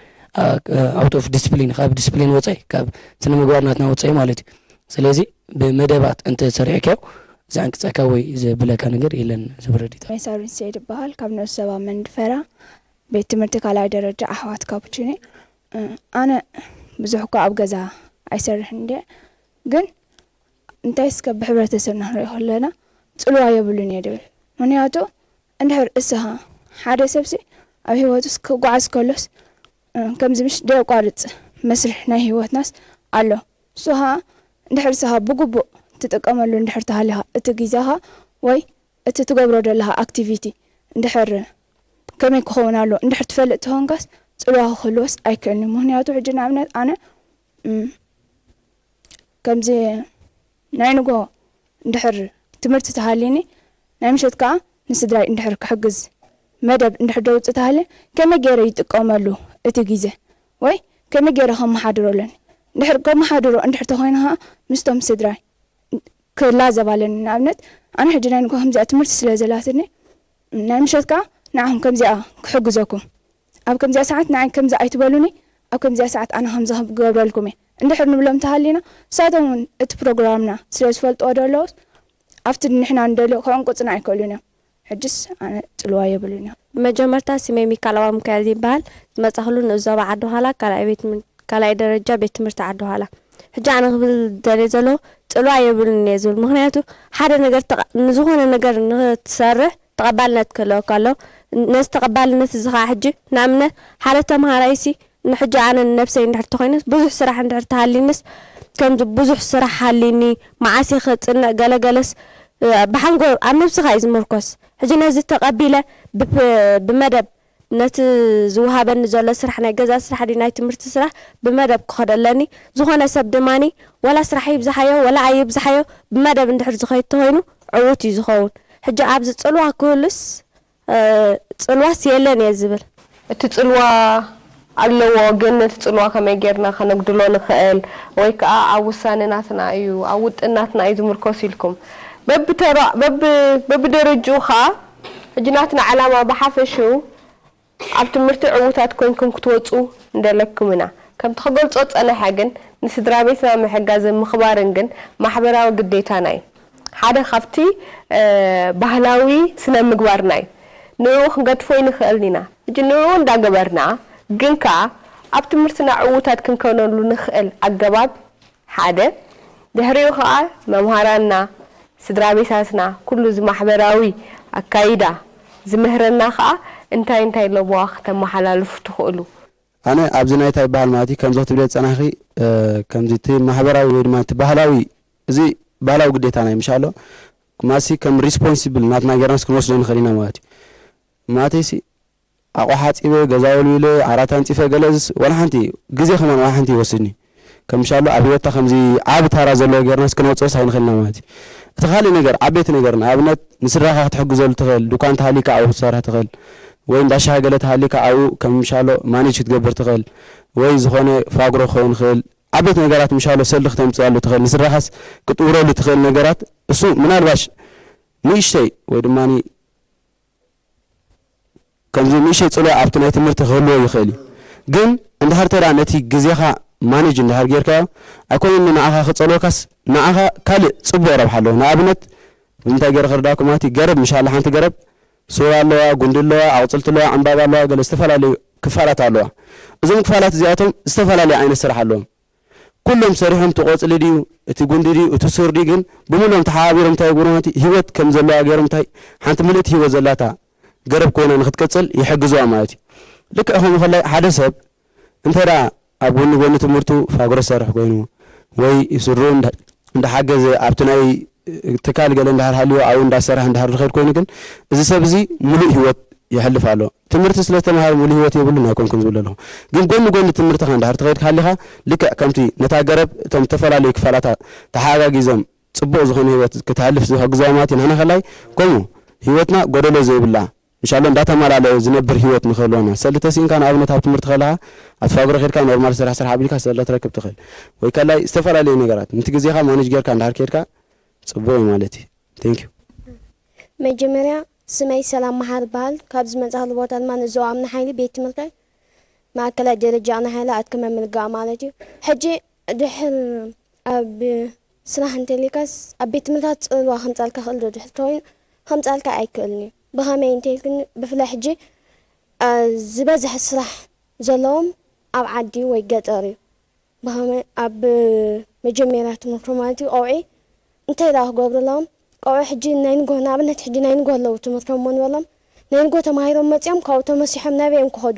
ኣውት ኦፍ ዲስፕሊን ካብ ዲስፕሊን ወፃኢ ካብ ስነ ምግባር ናትና ወፃኢ ማለት እዩ። ስለዚ ብመደባት እንተሰሪዕካዮ ዘዕንቅፀካ ወይ ዘብለካ ነገር የለን። ዝብረዲታ ሜሳሪን ሰይድ ይበሃል። ካብ ንኡስ ዞባ መንድፈራ ቤት ትምህርቲ ካልኣይ ደረጃ ኣሕዋት ካፑቺኒ። ኣነ ብዙሕ እኳ ኣብ ገዛ ኣይሰርሕን እንድየ፣ ግን እንታይ እስከ ብሕብረተሰብና ክንሪኦ ከለና ፅልዋ የብሉን እየ ድብል። ምክንያቱ እንድሕር እስኻ ሓደ ሰብሲ ኣብ ህይወቱስ ክጓዓዝ ከሎስ ከምዚ ምሽ ደየቋርፅ መስርሕ ናይ ህይወትናስ ኣሎ። እሱ ከዓ እንድሕር እስኻ ብግቡእ ትጥቀመሉ እንድሕር ተሃሊኻ እቲ ግዜኻ ወይ እቲ ትገብሮ ዘለኻ ኣክቲቪቲ እንድሕር ከመይ ክኸውን ኣለዎ እንድሕር ትፈልጥ ተኾንካስ ፅልዋ ክህልዎስ ኣይክእልን እዩ። ምክንያቱ ሕጂ ንኣብነት ኣነ ከምዚ ናይ ንጎ እንድሕር ትምህርቲ ተሃልዩኒ ናይ ምሸት ከዓ ንስድራይ እንድሕር ክሕግዝ መደብ እንድሕር ደውፅእ ተሃልየ ከመይ ገይረ ይጥቀመሉ እቲ ግዜ ወይ ከመይ ገይረ ከመሓድሮ ኣለኒ። እንድሕር ከመሓድሮ እንድሕር ተኾይነ ከዓ ምስቶም ስድራይ ክላዘብ ኣለኒ። ንኣብነት ኣነ ሕጂ ናይ ንጎ ከምዚኣ ትምህርቲ ስለ ዘላትኒ ናይ ምሸት ከዓ ንዓኹም ከምዚኣ ክሕግዘኩም ኣብ ከምዚኣ ሰዓት ንዓይ ከምዚ ኣይትበሉኒ ኣብ ከምዚኣ ሰዓት ኣነ ከምዚ ክገብረልኩም እየ እንድሕር ንብሎም ተሃሊና ንሳቶም እውን እቲ ፕሮግራምና ስለ ዝፈልጥዎ ዶ ኣለዎስ ኣብቲ ንሕና ንደልዮ ክዕንቁፅና ኣይክእሉን እዮም። ሕጅስ ኣነ ፅልዋ የብሉን እዮም። ብመጀመርታ ስመይ ሚካል ኣባምካኤል ይበሃል። ዝመፃእኩሉ ንኡስ ዞባ ዓዲ ዃላ ካልኣይ ቤት ትምህር- ካልኣይ ደረጃ ቤት ትምህርቲ ዓዲ ዃላ። ሕጂ ኣነ ክብል ደልየ ዘለኹ ፅልዋ የብሉን እየ ዝብል። ምኽንያቱ ሓደ ነገር ተቐ- ንዝኾነ ነገር ንኽትሰርሕ ተቐባልነት ክህልወካ ኣለዎ። ነዚ ተቐባልነት እዚ ኸዓ ሕጂ ንኣብነት ሓደ ተምሃራይሲ ንሕጂ ኣነ ንነብሰይ እንድሕር ተኾይነስ ብዙሕ ስራሕ እንድሕር ተሃሊንስ ከምዚ ብዙሕ ስራሕ ሃሊኒ መዓስ እየ ክፅንዕ ገለገለስ ብሓንጎል ኣብ ነብስኻ እዩ ዝምርኮስ። ሕጂ ነዚ ተቐቢለ ብመደብ ነቲ ዝወሃበኒ ዘሎ ስራሕ ናይ ገዛ ስራሕ ድዩ ናይ ትምህርቲ ስራሕ ብመደብ ክኸዶ ኣለኒ። ዝኾነ ሰብ ድማኒ ወላ ስራሕ ይብዝሓዮ ወላ ኣይብዝሓዮ ብመደብ እንድሕር ዝኸይድ ተኾይኑ ዕዉት እዩ ዝኸውን። ሕጂ ኣብዚ ፅልዋ ክህሉስ ፅልዋስ የለን እየ ዝብል። እቲ ፅልዋ ኣለዎ፣ ግን ነቲ ፅልዋ ከመይ ጌርና ከነጉድሎ ንኽእል ወይ ከዓ ኣብ ውሳነ ናትና እዩ፣ ኣብ ውጥን ናትና እዩ ዝምርኮስ ኢልኩም በብተራ በብ በብደረጅኡ ከዓ ሕጂ ናትና ዕላማ ብሓፈሽኡ ኣብ ትምህርቲ ዕዉታት ኮይንኩም ክትወፁ ንደለኩም ኢና። ከምቲ ክገልፆ ዝፀነሐ ግን ንስድራ ቤትና ምሕጋዝን ምኽባርን ግን ማሕበራዊ ግዴታና እዩ። ሓደ ካብቲ ባህላዊ ስነ ምግባርና እዩ። ንኡ ክንገድፎ ኣይንኽእልን ኢና። ሕጂ ንኡ እንዳገበርና ግን ከኣ ኣብ ትምህርትና ዕዉታት ክንከነሉ ንኽእል ኣገባብ ሓደ፣ ድሕሪኡ ከኣ መምሃራንና፣ ስድራ ቤታትና፣ ኩሉ እዚ ማሕበራዊ ኣካይዳ ዝምህረና ከኣ እንታይ እንታይ ኣለዎ ከተመሓላልፉ ትኽእሉ? ኣነ ኣብዚ ናይ እንታይ ይበሃል ማለት እዩ፣ ከምዚ ክትብልዮ ዝጸናሕኺ፣ እ፣ ከምዚ እቲ ማሕበራዊ ወይ ድማ እቲ ባህላዊ፣ እዚ ባህላዊ ግዴታና እዩ፣ ምሽ ኣሎ? ማሲ ከም ሪስፖንሲብል ናትና ጌርናስ ክንወስዶ ንኽእል ኢና ማለት እዩ። ማለተይሲ ኣቑሑ ሓጺበ፣ ገዛ ወልዊለ፣ ዓራት ኣንጺፈ፣ ገለ እዚስ ዋላ ሓንቲ ግዜ ከማን ዋላ ሓንቲ ይወስድኒ። ከም ምሽ ኣሎ ኣብ ህይወትካ ከምዚ ዓቢ ታራ ዘለዎ ጌርናስ ክነውጽኦስ ኣይንኽእልና ማለት እዩ። እቲ ካልእ ነገር፣ ዓበይቲ ነገር፣ ንኣብነት ንስድራኻ ክትሕግዘሉ ትኽእል፣ ዱኳን ተሃሊካ ኣብኡ ክትሰርሕ ትኽእል፣ ወይ እንዳ ሻሂ ገለ ተሃሊካ ኣብኡ ከም ምሽ ኣሎ ማኔጅ ክትገብር ትኽእል፣ ወይ ዝኾነ ፋግሮ ክኸውን ይኽእል። ዓበይቲ ነገራት ምሽ ኣሎ ሰልዲ ክተምጽኣሉ ትኽእል፣ ንስድራኻስ ክትውረሉ ትኽእል ነገራት፣ እሱ ምናልባሽ ንእሽተይ ወይ ድማ ከምዚ ንእሽተይ ጽልዋ ኣብቲ ናይ ትምህርቲ ክህልዎ ይኽእል እዩ። ግን እንድሕር ተዳ ነቲ ግዜኻ ማኔጅ እንድሕር ጌርካዮ፣ ኣይኮነን ንዓኻ ክጸልወካስ፣ ንዓኻ ካልእ ጽቡቕ ረብሓ ኣለዎ። ንኣብነት፣ ብምንታይ ገይረ ክርዳእኩም ማለት እዩ፣ ገረብ ምሽ ኣላ ሓንቲ ገረብ፣ ሱር ኣለዋ፣ ጉንዲ ኣለዋ፣ ኣቑጽልቲ ኣለዋ፣ ዕምባባ ኣለዋ፣ ገለ ዝተፈላለዩ ክፋላት ኣለዋ። እዞም ክፋላት እዚኣቶም ዝተፈላለዩ ዓይነት ስራሕ ኣለዎም። ኩሎም ሰሪሖም፣ እቲ ቆጽሊ ድዩ፣ እቲ ጉንዲ ድዩ፣ እቲ ሱር ድዩ፣ ግን ብምሎም ተሓባቢሮም እንታይ ይገብሩ ማለት እዩ፣ ህይወት ከም ዘለዋ ገይሮም እንታይ ሓንቲ ምልእቲ ህይወት ዘላታ ገረብ ኮይና ንክትቅጽል ይሕግዝዋ ማለት እዩ። ልክዕ ከምኡ ከላይ ሓደ ሰብ እንተ ደኣ ኣብ ጎኒ ጎኒ ትምህርቱ ፋግሮ ዝሰርሕ ኮይኑ ወይ ስድርኡ እንዳ-፣ እንዳሓገዘ ኣብቲ ናይ ትካል ገለ እንዳሕር ሃልዮ ኣብኡ እንዳሰርሐ እንዳሕር ዝኸይድ ኮይኑ ግን እዚ ሰብ እዚ ሙሉእ ህይወት የሕልፍ ኣሎ። ትምህርቲ ስለ ዝተምሃረ ሙሉእ ህይወት የብሉን ኣይኮንኩን ዝብል ዘለኹ። ግን ጎኒ ጎኒ ትምህርትኻ እንዳሕር ትኸይድ ሃሊኻ ልክዕ ከምቲ ነታ ገረብ እቶም ዝተፈላለዩ ክፋላታ ተሓጋጊዞም ጽቡቕ ዝኾነ ህይወት ክትሃልፍ ዝሕግዝዋ ማለት እዩ። ንሕና ከላይ ከምኡ ህይወትና ጎደሎ ዘይብላ፣ ምሻሎ እንዳተማላለአ ዝነብር ህይወት ንኽህልወና። ሰልዲ ተሲእንካ ንኣብነት ኣብ ትምህርቲ ከለኻ ኣብ ፋግሮ ኬድካ ኖርማል ስራሕ ስራሕ ኣቢልካ ሰልዲ ክትረክብ ትኽእል። ወይ ከላይ ዝተፈላለዩ ነገራት፣ ነቲ ግዜኻ ማኔጅ ጌርካ እንዳሕር ኬድካ ጽቡቕ እዩ ማለት እዩ። Thank you። መጀመርያ ስመይ ሰላም መሓሪ ይበሃል። ካብ ዝመጻእሉ ቦታ ድማ ንዞባ እምኒ ሓይሊ ቤት ትምህርተይ ማእከላይ ደረጃ እምኒ ሓይሊ ኣድከመ ምልጋእ ማለት እዩ። ሕጂ ድሕር ኣብ ስራሕ እንተልዩካስ ኣብ ቤት ትምህርታት ጽልዋ ከምጻልካ ክእል ዶ? ድሕር ተወይኑ ከምጻልካ ኣይክእልን እዩ። ብኸመይ እንተልክኒ ብፍላይ ሕጂ፣ አ፣ ዝበዝሐ ስራሕ ዘለዎም ኣብ ዓዲ ወይ ገጠር እዩ። ብኸመይ ኣብ መጀመርያ ትምህርቶም ማለት እዩ፣ ቆውዒ እንታይ ደኣ ክገብሩ ኣለዎም? ቆውዒ ሕጂ ናይ ንግሆ፣ ንኣብነት ሕጂ ናይ ንግሆ ኣለዉ ትምህርቶም እሞ ንበሎም። ናይ ንግሆ ተማሂሮም መጺኦም ካብኡ ተመሲሖም ናበይ እዮም ክኸዱ?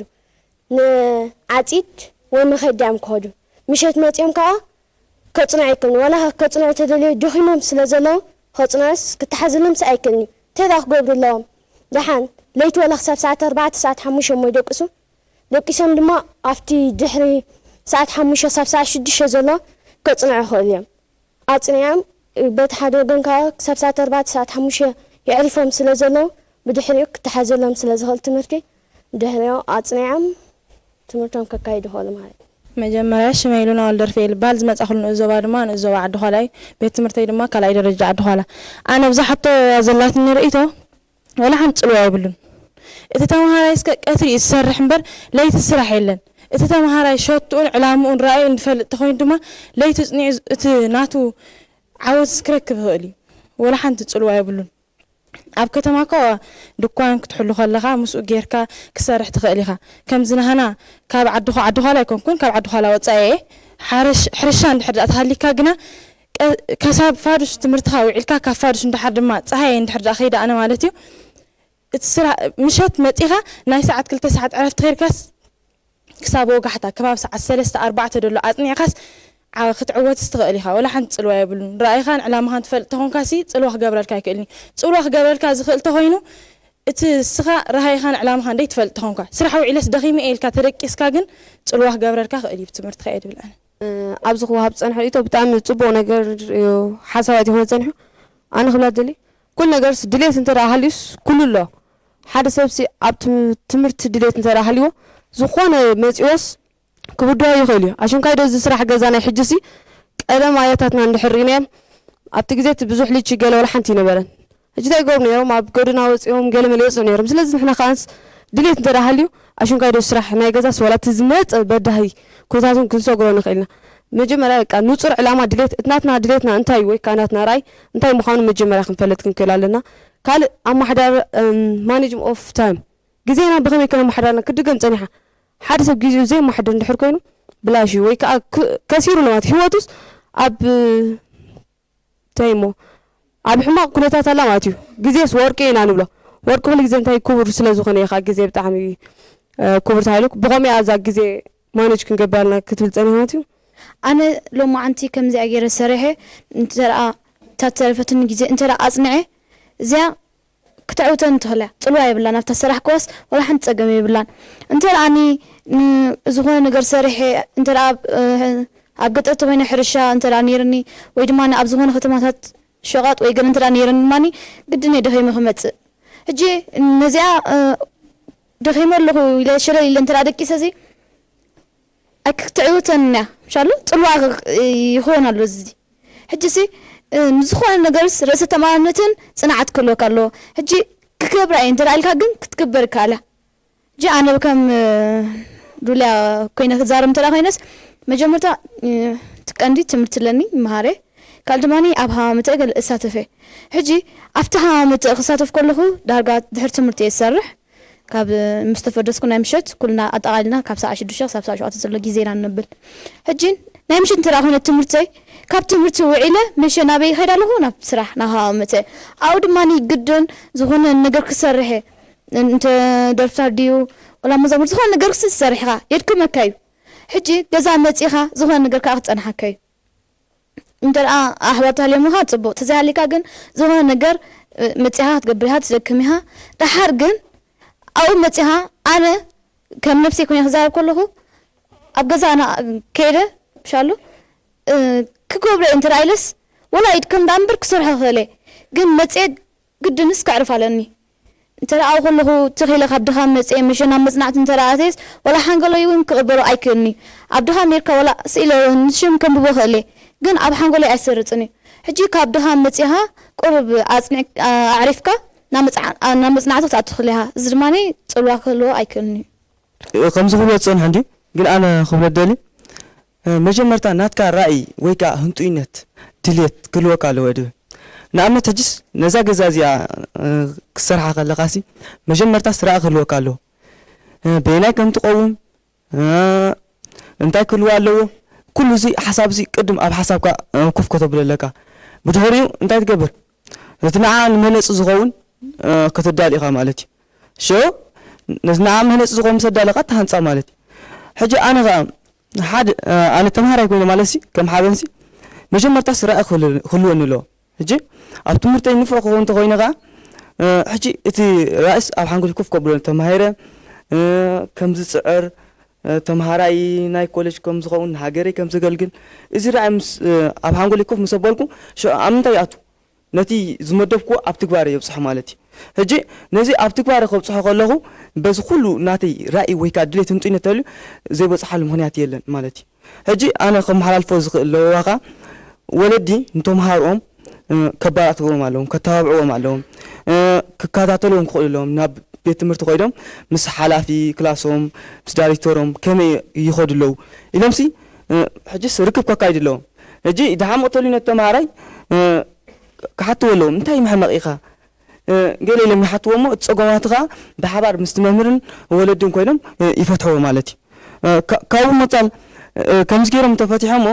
ንዓጺድ ወይ መኸዳ እዮም ክኸዱ። ምሸት መጺኦም ከኣ ከጽንዑ ኣይክእሉን። ዋላ ከጽንዑ ተደልዮ ደኺሞም ስለ ዘለዉ ከጽንዑስ ክተሓዘሎምስ ኣይክእልን እዩ። እንታይ ደኣ ክገብሩ ኣለዎም? ደሓን ለይቲ ዋላ ክሳብ ሰዓት ኣርባዕተ ሰዓት ሓሙሽተ እሞ ይደቅሱ። ደቂሶም ድማ ኣብቲ ድሕሪ ሰዓት ሓሙሽተ ክሳብ ሰዓት ሽዱሽተ ዘሎ ከጽንዑ ይኽእሉ እዮም። ኣጽኒዖም በቲ ሓደ ወገን ከኣ ክሳብ ሰዓት ኣርባዕተ ሰዓት ሓሙሽተ የዕሪፎም ስለ ዘለዉ ብድሕሪኡ ክተሓዘሎም ስለ ዝኽእል ትምህርቲ ድሕሪኡ ኣጽኒዖም ትምህርቶም ከካይዱ ይኽእሉ ማለት እዩ። መጀመርያ ሽመይ ሉና ወልደርፍኤል ይበሃል። ዝመጻኹሉ ንኡስ ዞባ ድማ ንኡስ ዞባ ዓዲ ዃላ እዩ። ቤት ትምህርተይ ድማ ካልኣይ ደረጃ ዓዲ ዃላ። ኣነ ብዛ ሕቶ እያ ዘላትኒ ርእይቶ፣ ወላ ሓንቲ ጽልዋ የብሉን። እቲ ተምሃራይ እስከ ቀትሪ እዩ ዝሰርሕ እምበር ለይቲ ስራሕ የለን። እቲ ተምሃራይ ሸትኡን ዕላምኡን ራእዩ እንድፈልጥ ተኾይኑ ድማ ለይቲ ጽኒዑ እቲ ናቱ ዓወት ክረክብ ይኽእል እዩ። ወላ ሓንቲ ጽልዋ የብሉን። ኣብ ከተማ እኮ ድኳን ክትሕሉ ከለኻ ምስኡ ጌርካ ክሰርሕ ትኽእል ኢኻ። ከምዚ ናህና ካብ ዓዲ ኳ-፣ ዓዲ ኳላ ኣይኮንኩን፣ ካብ ዓዲ ኳላ ወጻኢ እየ። ሓረሽ-፣ ሕርሻ እንድሕር ደኣ ተሃሊካ ግና ቀ-፣ ከሳብ ፋዱስ ትምህርትኻ ውዒልካ፣ ካብ ፋዱስ እንድሓር ድማ ጸሃየ እንድሕር ደኣ ከይደ ኣነ ማለት እዩ። እቲ ስራ-፣ ምሸት መጺኻ ናይ ሰዓት ክልተ ሰዓት ዕረፍቲ ኸይድካስ ክሳብ ወጋሕታ፣ ከባቢ ሰዓት ሰለስተ፣ ኣርባዕተ ደሎ ኣጽኒዕካስ ዓ-፣ ክትዕወትስ ትኽእል ኢኻ። ወላ ሓንቲ ጽልዋ የብሉን። ራእይኻን ዕላማኻን ትፈልጥ ተኾንካሲ ጽልዋ ክገብረልካ ኣይክእልን እዩ። ጽልዋ ክገብረልካ ዝኽእል ተኾይኑ፣ እቲ እስኻ ራእይኻን ዕላማኻን ደይትፈልጥ ተኾንካ፣ ስራሕ ውዒለስ ደኺመ እየ ኢልካ ተደቂስካ ግን ጽልዋ ክገብረልካ ክእል እዩ፣ ብትምህርትኻ እየ ድብል ኣነ። እ፣ ኣብዚ ክወሃብ ዝጸንሐ ርእይቶ ብጣዕሚ ጽቡቕ ነገር እዩ፣ ሓሳባት እዩ ክመጽእ ጸኒሑ። ኣነ ክብላ ዝደሊ፣ ኩሉ ነገርስ ድሌት እንተ ደኣ ሃልዩስ ኩሉ ኣሎ። ሓደ ሰብሲ ኣብ ትም-፣ ትምህርቲ ድሌት እንተ ደኣ ሃልይዎ፣ ዝኾነ መጺዎስ ክብድሆ ይኽእል እዩ። ኣሽንኳይ ዶ እዚ ስራሕ ገዛ ናይ ሕጂሲ፣ ቀደም ኣያታትና እንድሕር ርኢናዮም፣ ኣብቲ ግዜ እቲ ብዙሕ ልቺ ገለ ወላ ሓንቲ ኣይነበረን። ሕጂ እንታይ ይገብሩ ነይሮም? ኣብ ጎደና ወጺኦም ገለ መለ ይወጽኡ ነይሮም። ስለዚ ንሕና ከኣንስ ድሌት እንተ ደኣ ሃልዩ፣ ኣሽንኳይ ዶ ስራሕ ናይ ገዛስ ዋላ እቲ ዝመጸ በዳሂ ኩነታቱን ክንሰግሮ ንኽእል ኢና። መጀመርያ በቃ ንጹር ዕላማ ድሌት፣ እቲ ናትና ድሌትና እንታይ እዩ ወይ ከኣ ናትና ራእይ እንታይ ምዃኑ መጀመርያ ክንፈልጥ ክንክእል ኣለና። ካልእ ኣመሓዳር-፣ እም፣ ማኔጅም ኦፍ ታይም፣ ግዜና ብኸመይ ከነመሓዳርና ክድገም ጸኒሓ። ሓደ ሰብ ግዜኡ ዘይማሕድር እንድሕር ኮይኑ ብላሽ እዩ፣ ወይ ከዓ ክ- ከሲሩ ነው ማለት ህይወቱስ ኣብ እንታይ እሞ ኣብ ሕማቕ ኩነታት ኣላ ማለት እዩ። ግዜስ ወርቂ ኢና ንብሎ። ወርቂ ኩሉ ግዜ እንታይ ክቡር ስለ ዝኾነ እዩ ከዓ ግዜ ብጣዕሚ እ፣ ክቡር ተባሂሉ። ብኸመይ እዛ ግዜ ማኔጅ ክንገብር ኣለና ክትብል ጸኒሓ ማለት እዩ። ኣነ ሎማዓንቲ ከምዚኣ ገይረ ሰሪሐ እንተ ደኣ እታ ተረፈትኒ ግዜ እንተ ደኣ ኣጽኒዐ እዚኣ ክተዕውተኒ ትኽእል እያ። ጽልዋ የብላን ኣብታ ሰራሕ ክዋስ ወላ ሓንቲ ጸገም የብላን። እንተ ደኣ ኒ ን- ዝኾነ ነገር ሰሪሐ እንተ ደኣ ኣብ እ፣ ኣብ ገጠር ተበይነ ሕርሻ እንተ ደኣ ነይርኒ ወይ ድማ ኣብ ዝኾነ ከተማታት ሸቓጥ ወይ ገለ እንተ ደኣ ነይርኒ ድማ ግድን እየ ደኺመ ክመጽእ። ሕጂ ነዚኣ እ፣ ደኺመ ኣለኹ ኢለ ሸለል ኢለ እንተ ደኣ ደቂሰ እዚ ኣይክትዕውተን እያ ምሻሉ ጽልዋ ይኸውን ኣሎ እዚ። ሕጂ ሲ ንዝኾነ ነገርስ ርእሰ ተማመነትን ጽንዓት ክህልወካ ኣለዎ። ሕጂ ክገብራ እየ እንተ ኢልካ ግን ክትግበር ይከኣል እያ። ሕጂ ኣነ ከም ዱልያ ኮይነ ክዛረብ እንተ ኮይነስ መጀመርታ እቲ ቀንዲ ትምህርቲ ኣለኒ ይመሃረ ካልእ ድማ ኣብ ሃማመተ ገለ እሳተፈ። ሕጂ ኣብቲ ሃማመተ ክሳተፍ ከለኹ ዳርጋ ድሕሪ ትምህርቲ እየ ዝሰርሕ። ካብ ምስ ተፈደስኩ ናይ ምሸት ኩልና ኣጠቓሊልና ካብ ሰዓት ሽዱሽተ ክሳብ ሰዓት ሸውዓተ ዘሎ ግዜ ኢና ንነብል። ሕጂ ናይ ምሸት እንተ ኮይነ ትምህርተይ ካብ ትምህርቲ ውዒለ መሸ ናበይ ይኸይድ ኣለኹ ናብ ስራሕ ናብ ሃዋመተ ኣብኡ ድማ ግድን ዝኾነ ነገር ክሰርሐ እንተ ደርፍታት ድዩ ወላ መዛሙር ዝኾነ ነገር ክስ ዝሰርሕኻ የድክመካ እዩ። ሕጂ ገዛ መፂኻ ዝኾነ ነገር ከዓ ክፀንሓካ እዩ። እንተ ደኣ ኣሕዋት ሃልዮምኻ ጽቡቕ፣ ተዘይሃልዩካ ግን ዝኾነ ነገር መጺኻ ክትገብር ኢኻ፣ ትደክም ኢኻ። ደሓር ግን ኣብኡ መጺኻ ኣነ ከም ነብሰይ ኮይነ ክዛረብ ከለኹ ኣብ ገዛ ኣነ ከይደ ብሻሉ ክገብሮ እየ እንተ ኢለስ ወላ ይድከም ደኣ እምበር ክሰርሖ ክኽእል እየ። ግን መጺኤ ግድንስ ከዕርፍ ኣለኒ። እንተ ደኣ ከለኹ ትኽ ኢለ ካብ ድኻም መጽየ መሸ ናብ መጽናዕቲ እንተ ደኣ ኣትየስ ወላ ሓንጎለይ እውን ክቕበሎ ኣይክእልኒ። ኣብ ድኻም ኔርካ ወላ ስኢለ ንሽም ከንብቦ ክእለ ግን ኣብ ሓንጎለይ ኣይሰርጽን እዩ። ሕጂ ካብ ድኻም መጺኻ ቁሩብ ኣጽኒዕ ኣዕሪፍካ ናብ መጽዓ- ናብ መጽናዕቲ ክትኣቱ ትኽእል ኢኻ። እዚ ድማ ጽልዋ ክህልዎ ኣይክእልን እዩ። ከምዚ ክብሎ ዝጸንሐ እንድዩ ግን ኣነ ክብሎ ደሊ መጀመርታ ናትካ ራእይ ወይ ከዓ ህንጡይነት ድልየት ክህልወካ ኣለዎ ድብል። ንኣብነት ሕጅስ ነዛ ገዛ እዚኣ ክሰርሓ ከለኻሲ መጀመርታስ ራእይ ክህልወካ ኣለዎ። በየናይ ከም ትቐውም እንታይ ክህልዋ ኣለዎ ኩሉ እዚ ሓሳብ እዚ ቅድም ኣብ ሓሳብካ ኮፍ ከተብሎ ኣለካ። ብድሕሪኡ እንታይ ትገብር? ነቲ ንዓ ንመነፂ ዝኸውን ከተዳሊ ኢኻ ማለት እዩ። ሸ ነቲ ንዓ መህነፂ ዝኾን ምስ ኣዳለኻ ትሃንፃ ማለት እዩ። ሕጂ ኣነ ኸዓ ሓደ ኣነ ተምሃራይ ኮይነ ማለት ሲ ከም ሓበንሲ መጀመርታ ስራኢ ክህልወኒ ኣለዎ። ሕጂ ኣብ ትምህርተይ ንፉዕ ክኸውን እንተኮይነ ከዓ ሕጂ እቲ ራእስ ኣብ ሓንጎል ኮፍ ከብሎ ተማሂረ ከም ዝፅዕር ተምሃራይ ናይ ኮሌጅ ከም ዝኸውን ንሃገረይ ከም ዘገልግል እዚ ራእይ ምስ ኣብ ሓንጎል ኮፍ ምስ ኣበልኩ ሽዑ ኣብ ምንታይ ይኣቱ ነቲ ዝመደብኩዎ ኣብ ትግባረ የብፅሖ ማለት እዩ። ሕጂ ነዚ ኣብ ትግባረ ከብፅሖ ከለኹ በዚ ኩሉ ናተይ ራእይ ወይ ከዓ ድሌት ህንጡይነት ተልዩ ዘይበፅሓሉ ምክንያት የለን ማለት እዩ። ሕጂ ኣነ ከመሓላልፎ ዝኽእል ለበዋኻ ወለዲ ንተምሃሮኦም ከባራትዎም ኣለዎም፣ ከተባብዕዎም ኣለዎም፣ ክከታተልዎም ክኽእሉ ኣለዎም። ናብ ቤት ትምህርቲ ኮይዶም ምስ ሓላፊ ክላሶም ምስ ዳይሬክተሮም ከመይ ይኸዱ ኣለዉ ኢሎምሲ ሕጅስ ርክብ ከካይዱ ኣለዎም። ሕጂ ድሓ መቕተሉ ነቲ ተምሃራይ ክሓትዎ ኣለዎም እንታይ መሕመቕ ኢኻ ገለ ኢሎም ይሓትዎ እሞ እቲ ፀገማት ከዓ ብሓባር ምስቲ መምህርን ወለድን ኮይኖም ይፈትሕዎ ማለት እዩ። ካብኡ መፃል ከምዚ ገይሮም እንተፈቲሖሞ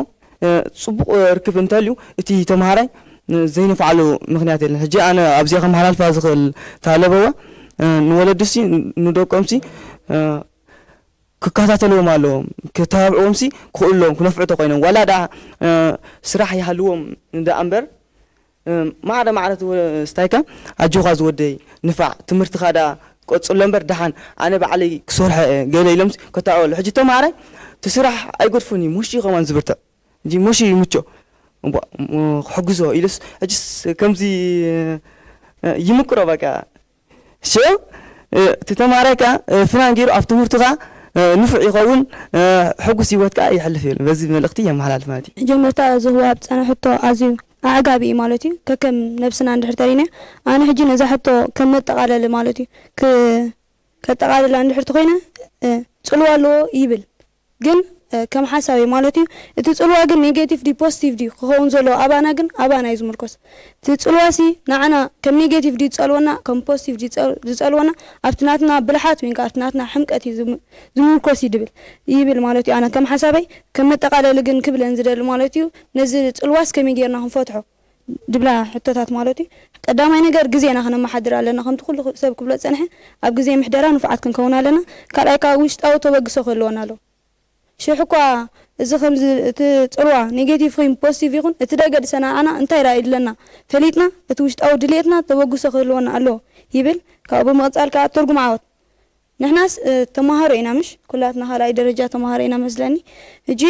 ፅቡቕ ርክብ እንተልዩ እቲ ተምሃራይ ዘይነፍዓሉ ምክንያት የለን። ሕጂ ኣነ ኣብዚኣ ከመሓላልፋ ዝኽእል ታለበዋ ንወለድሲ ንደቆምሲ ክከታተልዎም ኣለዎም፣ ክተባብዕዎም ሲ ክኽእሉ ኣለዎም፣ ክነፍዑ ተኮይኖም ዋላ ደኣ ስራሕ ይሃልዎም ደኣ እምበር ማዕረ ማዕረ ስታይካ ኣጆኻ ዝወደይ ንፋዕ ትምህርትኻ ደኣ ቀጽሎ እምበር ደሓን ኣነ ባዕለይ ክሰርሖ እየ ገለ ኢሎም ከተባብዑ ኣለዉ። ሕጂ ተምሃራይ እቲ ስራሕ ኣይገድፎን እዩ ሙሽ እዩ ከማን ዝብርትዕ ሕጂ ሙሽ እዩ ይምቾ ክሕግዞ ኢሉስ ሕጂስ ከምዚ ይምክሮ በቃ ሽዑ እቲ ተምሃራይ ከኣ ፍናን ገይሩ ኣብ ትምህርቱ ከኣ ንፉዕ ይኸውን፣ ሕጉስ ህይወት ከኣ የሕልፍ ይብል። በዚ መልእኽቲ የመሓላልፍ ማለት እዩ። መጀመርታ እዚ ክወሃብ ዝጸንሐ ሕቶ ኣዝዩ ኣዕጋቢ እዩ ማለት እዩ። ከከም ነብስና እንድሕር ተሪእናዮ፣ ኣነ ሕጂ ነዛ ሕቶ ከም መጠቓለሊ ማለት እዩ ክ- ከጠቓልላ እንድሕር ተኾይነ፣ ጽልዋ ኣለዎ ይብል። ግን ከም ሓሳበይ ማለት እዩ። እቲ ጽልዋ ግን ኔጌቲቭ ድዩ ፖዚቲቭ ድዩ ክኸውን ዘለዎ ኣባና ግን ኣባና እዩ ዝምርኮስ። እቲ ጽልዋሲ ንዓና ከም ኔጌቲቭ ድዩ ዝጸልወና ከም ፖዚቲቭ ድዩ ዝጸል- ዝጸልወና ኣብቲ ናትና ብልሓት ወይ ከዓ ኣብቲ ናትና ሕምቀት እዩ ዝም- ዝምርኮስ እዩ ድብል ይብል ማለት እዩ። ኣነ ከም ሓሳበይ ከም መጠቓለሊ ግን ክብለን ዝደሊ ማለት እዩ፣ ነዚ ጽልዋስ ከመይ ጌርና ክንፈትሖ ድብላ ሕቶታት ማለት እዩ። ቀዳማይ ነገር ግዜና ክነመሓድር ኣለና። ከምቲ ኩሉ ሰብ ክብሎ ዝጸንሐ ኣብ ግዜ ምሕደራ ንፉዓት ክንከውን ኣለና። ካልኣይ ከዓ ውሽጣዊ ተበግሶ ክህልወና ኣለዎ። ሽሕ እኳ እዚ ከምዚ እቲ ጽልዋ ኔጌቲቭ ይኹን ፖዚቲቭ ይኹን እቲ ደገ ድሰናዓና እንታይ ራእይ ድለና ፈሊጥና እቲ ውሽጣዊ ድሌትና ተበግሶ ክህልወና ኣለዎ ይብል። ካብኡ ብምቕጻል ከዓ ትርጉም ዓወት ንሕናስ ተማሃሮ ኢና ምሽ ኩላትና ካልኣይ ደረጃ ተማሃሮ ኢና መስለኒ። ሕጂ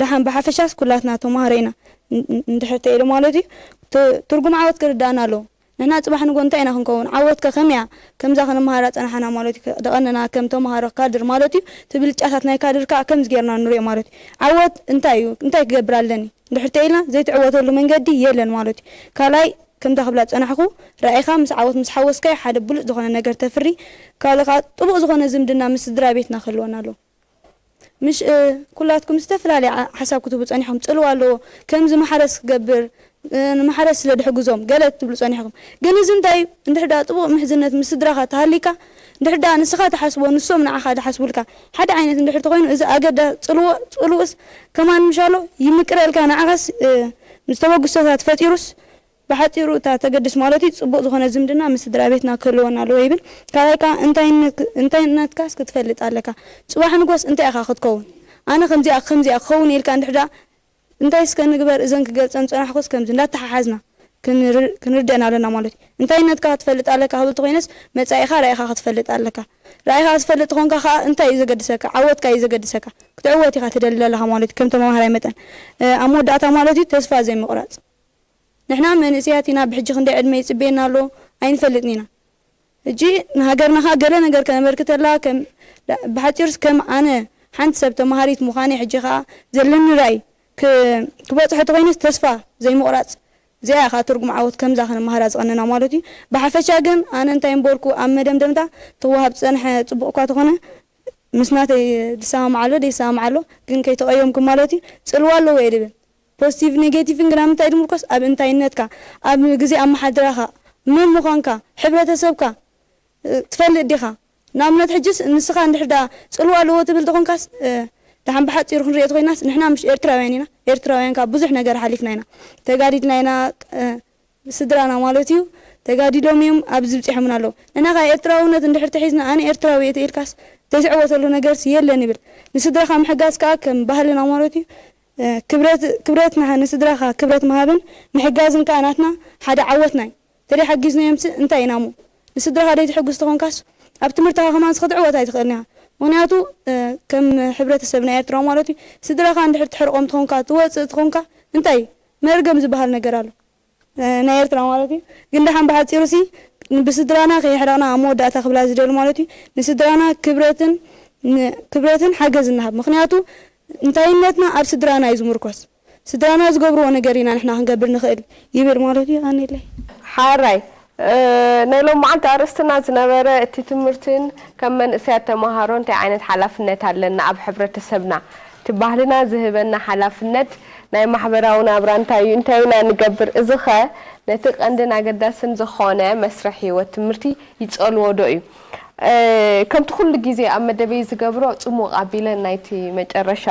ደሓን ብሓፈሻስ ኩላትና ተማሃሮ ኢና እንድሕር ተኢሉ ማለት እዩ። ትርጉም ዓወት ክርዳእና ኣለዎ። ንሕና ጽባሕ ንጎ እንታይ ኢና ክንከውን? ዓወትከ ከመይ እያ? ከምዛ ክንመሃራ ጸናሓና ማለት እዩ። ደቐንና ከም ተምሃሮ ካድር ማለት እዩ። እቲ ብልጫታት ናይ ካድር ከኣ ከምዚ ጌርና ንሪኦ ማለት እዩ። ዓወት እንታይ እዩ? እንታይ ክገብር ኣለኒ? እንድሕር ተኢልና ዘይትዕወተሉ መንገዲ የለን ማለት እዩ። ካልኣይ ከምታ ክብላ ጸናሕኩ ራኢኻ ምስ ዓወት ምስ ሓወስካዮ ሓደ ብሉጽ ዝኾነ ነገር ተፍሪ። ካልእ ከኣ ጥቡቕ ዝኾነ ዝምድና ምስ ስድራ ቤትና ክህልወና ኣለዎ። ምሽ ኩላትኩም ዝተፈላለየ ሓሳብ ክትህቡ ጸኒሕኩም ጽልዋ ኣለዎ ከምዚ ማሕረስ ክገብር ንማሕረስ ስለ ድሕግዞም ገለ ትብሉ ጸኒሕኩም። ግን እዚ እንታይ እዩ? እንድሕር ደኣ ጽቡቕ ምሕዝነት ምስ ስድራኻ ተሃሊካ እንድሕር ደኣ ንስኻ ትሓስቦ ንሶም ንዓኻ ድሓስቡልካ ሓደ ዓይነት እንድሕር ተኾይኑ እዚ ኣገዳ ጽልዎ ጽልውስ ከማን ምሻሎ ይምቅረልካ ንዓኻስ ምስ ተበግሶታት ፈጢሩስ ብሓጺሩ እታ ተገድስ ማለት እዩ ጽቡቕ ዝኾነ ዝምድና ምስ ስድራ ቤትና ክህልወና ኣለዎ ይብል። ካልኣይ ከኣ እንታይነትካስ ክትፈልጥ ኣለካ። ጽባሕ ንጎስ እንታይ ኢኻ ክትከውን? ኣነ ከምዚኣ ከምዚኣ ክኸውን ኢልካ እንድሕር ደኣ እንታይ እስከ ንግበር እዘን ክገልጸን ዝጸናሕኩስ ከምዚ እንዳተሓሓዝና ክንርደን ኣለና ማለት እዩ። እንታይነትካ ክትፈልጥ ኣለካ ክብል ተኾይነስ መጻኢኻ ራኢኻ ክትፈልጥ ኣለካ። ራኢኻ ክትፈልጥ ተኾንካ ከኣ እንታይ እዩ ዘገድሰካ? ዓወትካ እዩ ዘገድሰካ። ክትዕወት ኢኻ ትደሊ ዘለኻ ማለት እዩ ከም ተመሃራይ መጠን። ኣብ መወዳእታ ማለት እዩ ተስፋ ዘይምቑራጽ። ንሕና መንእሰያት ኢና ብሕጂ ክንደይ ዕድመ ይጽበየና ኣሎ ኣይንፈልጥን ኢና። ሕጂ ንሃገርና ከኣ ገለ ነገር ከነበርክተላ ከም ብሓጺሩስ ከም ኣነ ሓንቲ ሰብ ተማሃሪት ምዃነይ ሕጂ ከኣ ዘለኒ ራእይ ክበጽሖ ተኾይነስ ተስፋ ዘይምቑራጽ እዚኣ እያ ከኣ ትርጉም ዓወት ከምዛ ክንመሃራ ዝቐነና ማለት እዩ። ብሓፈሻ ግን ኣነ እንታይ እምበልኩ ኣብ መደምደምታ ተዋሃብ ዝጸንሐ ጽቡቕ እኳ ተኾነ ምስ ናተይ ዝሰማማዕ ኣሎ ዘይሰማማዕ ኣሎ ግን ከይተቐየምኩም ማለት እዩ ጽልዋ ኣለዎ እየ ድብል። ፖዚቲቭ ኔጌቲቭን ግና ምንታይ ድምርኮስ ኣብ እንታይነትካ ኣብ ግዜ ኣመሓድራኻ መን ምዃንካ ሕብረተሰብካ ትፈልጥ ዲኻ? ንኣብነት ሕጅስ ንስኻ እንድሕር ዳ ጽልዋ ኣለዎ ትብል ተኾንካስ ደሓን ብሓጺሩ ክንሪኦ ተኾይናስ ንሕና ምሽ ኤርትራውያን ኢና። ኤርትራውያን ካብ ብዙሕ ነገር ሓሊፍና ኢና። ተጋዲድና ኢና ስድራና ማለት እዩ ተጋዲሎም እዮም ኣብዚ ብጺሖምና ኣለዉ። ንሕና ከኣ ኤርትራውነት እንድሕር ተሒዝና ኣነ ኤርትራዊ እየ ተኢልካስ ዘይትዕወተሉ ነገርስ የለን ይብል። ንስድራኻ ምሕጋዝ ከኣ ከም ባህልና ማለት እዩ ክብረትና ንስድራኻ ክብረት ምሃብን ምሕጋዝን ከኣ ናትና ሓደ ዓወትና እዩ። ተደይ ሓጊዝናዮምስ እንታይ ኢና እሞ ንስድራኻ ደይትሕግዝ ተኾንካስ ኣብ ትምህርትኻ ከማንስ ክትዕወት ኣይትኽእልን ኢኻ። ምኽንያቱ ከም ሕብረተሰብ ናይ ኤርትራ ማለት እዩ ስድራኻ እንድሕር ትሕርቆም ተኾንካ ትወፅእ ተኾንካ እንታይ መርገም ዝበሃል ነገር ኣሎ። ናይ ኤርትራ ማለት እዩ። ግን ደሓን ብሓጺሩ ሲ ብስድራና ከየሕረቕና ኣብ መወዳእታ ክብላ ዝደሊ ማለት እዩ ንስድራና ክብረትን ክብረትን ሓገዝ እናሃብ ምክንያቱ እንታይነትና ኣብ ስድራና እዩ ዝምርኮስ። ስድራና ዝገብርዎ ነገር ኢና ንሕና ክንገብር ንኽእል ይብል ማለት እዩ። ኣኔለይ ሓራይ ናይ ሎም መዓልቲ ኣርእስትና ዝነበረ እቲ ትምህርትን ከም መንእሰያት ተምሃሮ እንታይ ዓይነት ሓላፍነት ኣለና ኣብ ሕብረተሰብና እቲ ባህልና ዝህበና ሓላፍነት ናይ ማሕበራዊ ናብራ እንታይ እዩ እንታይ ኢና ንገብር እዚ ኸ ነቲ ቀንድን ኣገዳስን ዝኾነ መስርሕ ህይወት ትምህርቲ ይጸልዎ ዶ እዩ ከምቲ ኩሉ ግዜ ኣብ መደበይ ዝገብሮ ጽሙቕ ኣቢለ ናይቲ መጨረሻ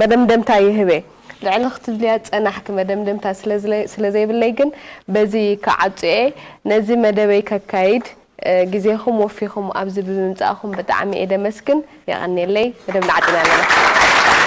መደምደምታ ይህበ ልዕሊ ክትብልያ ዝጸናሕኪ መደምደምታ ስለ ዘይብለይ ግን በዚ ክዓጹ እየ ነዚ መደበይ ከካይድ ግዜኹም ወፊኹም ኣብዚ ብምምጻእኹም ብጣዕሚ እየ ደመስግን የቐንየለይ መደብና ዓጺና ኣለና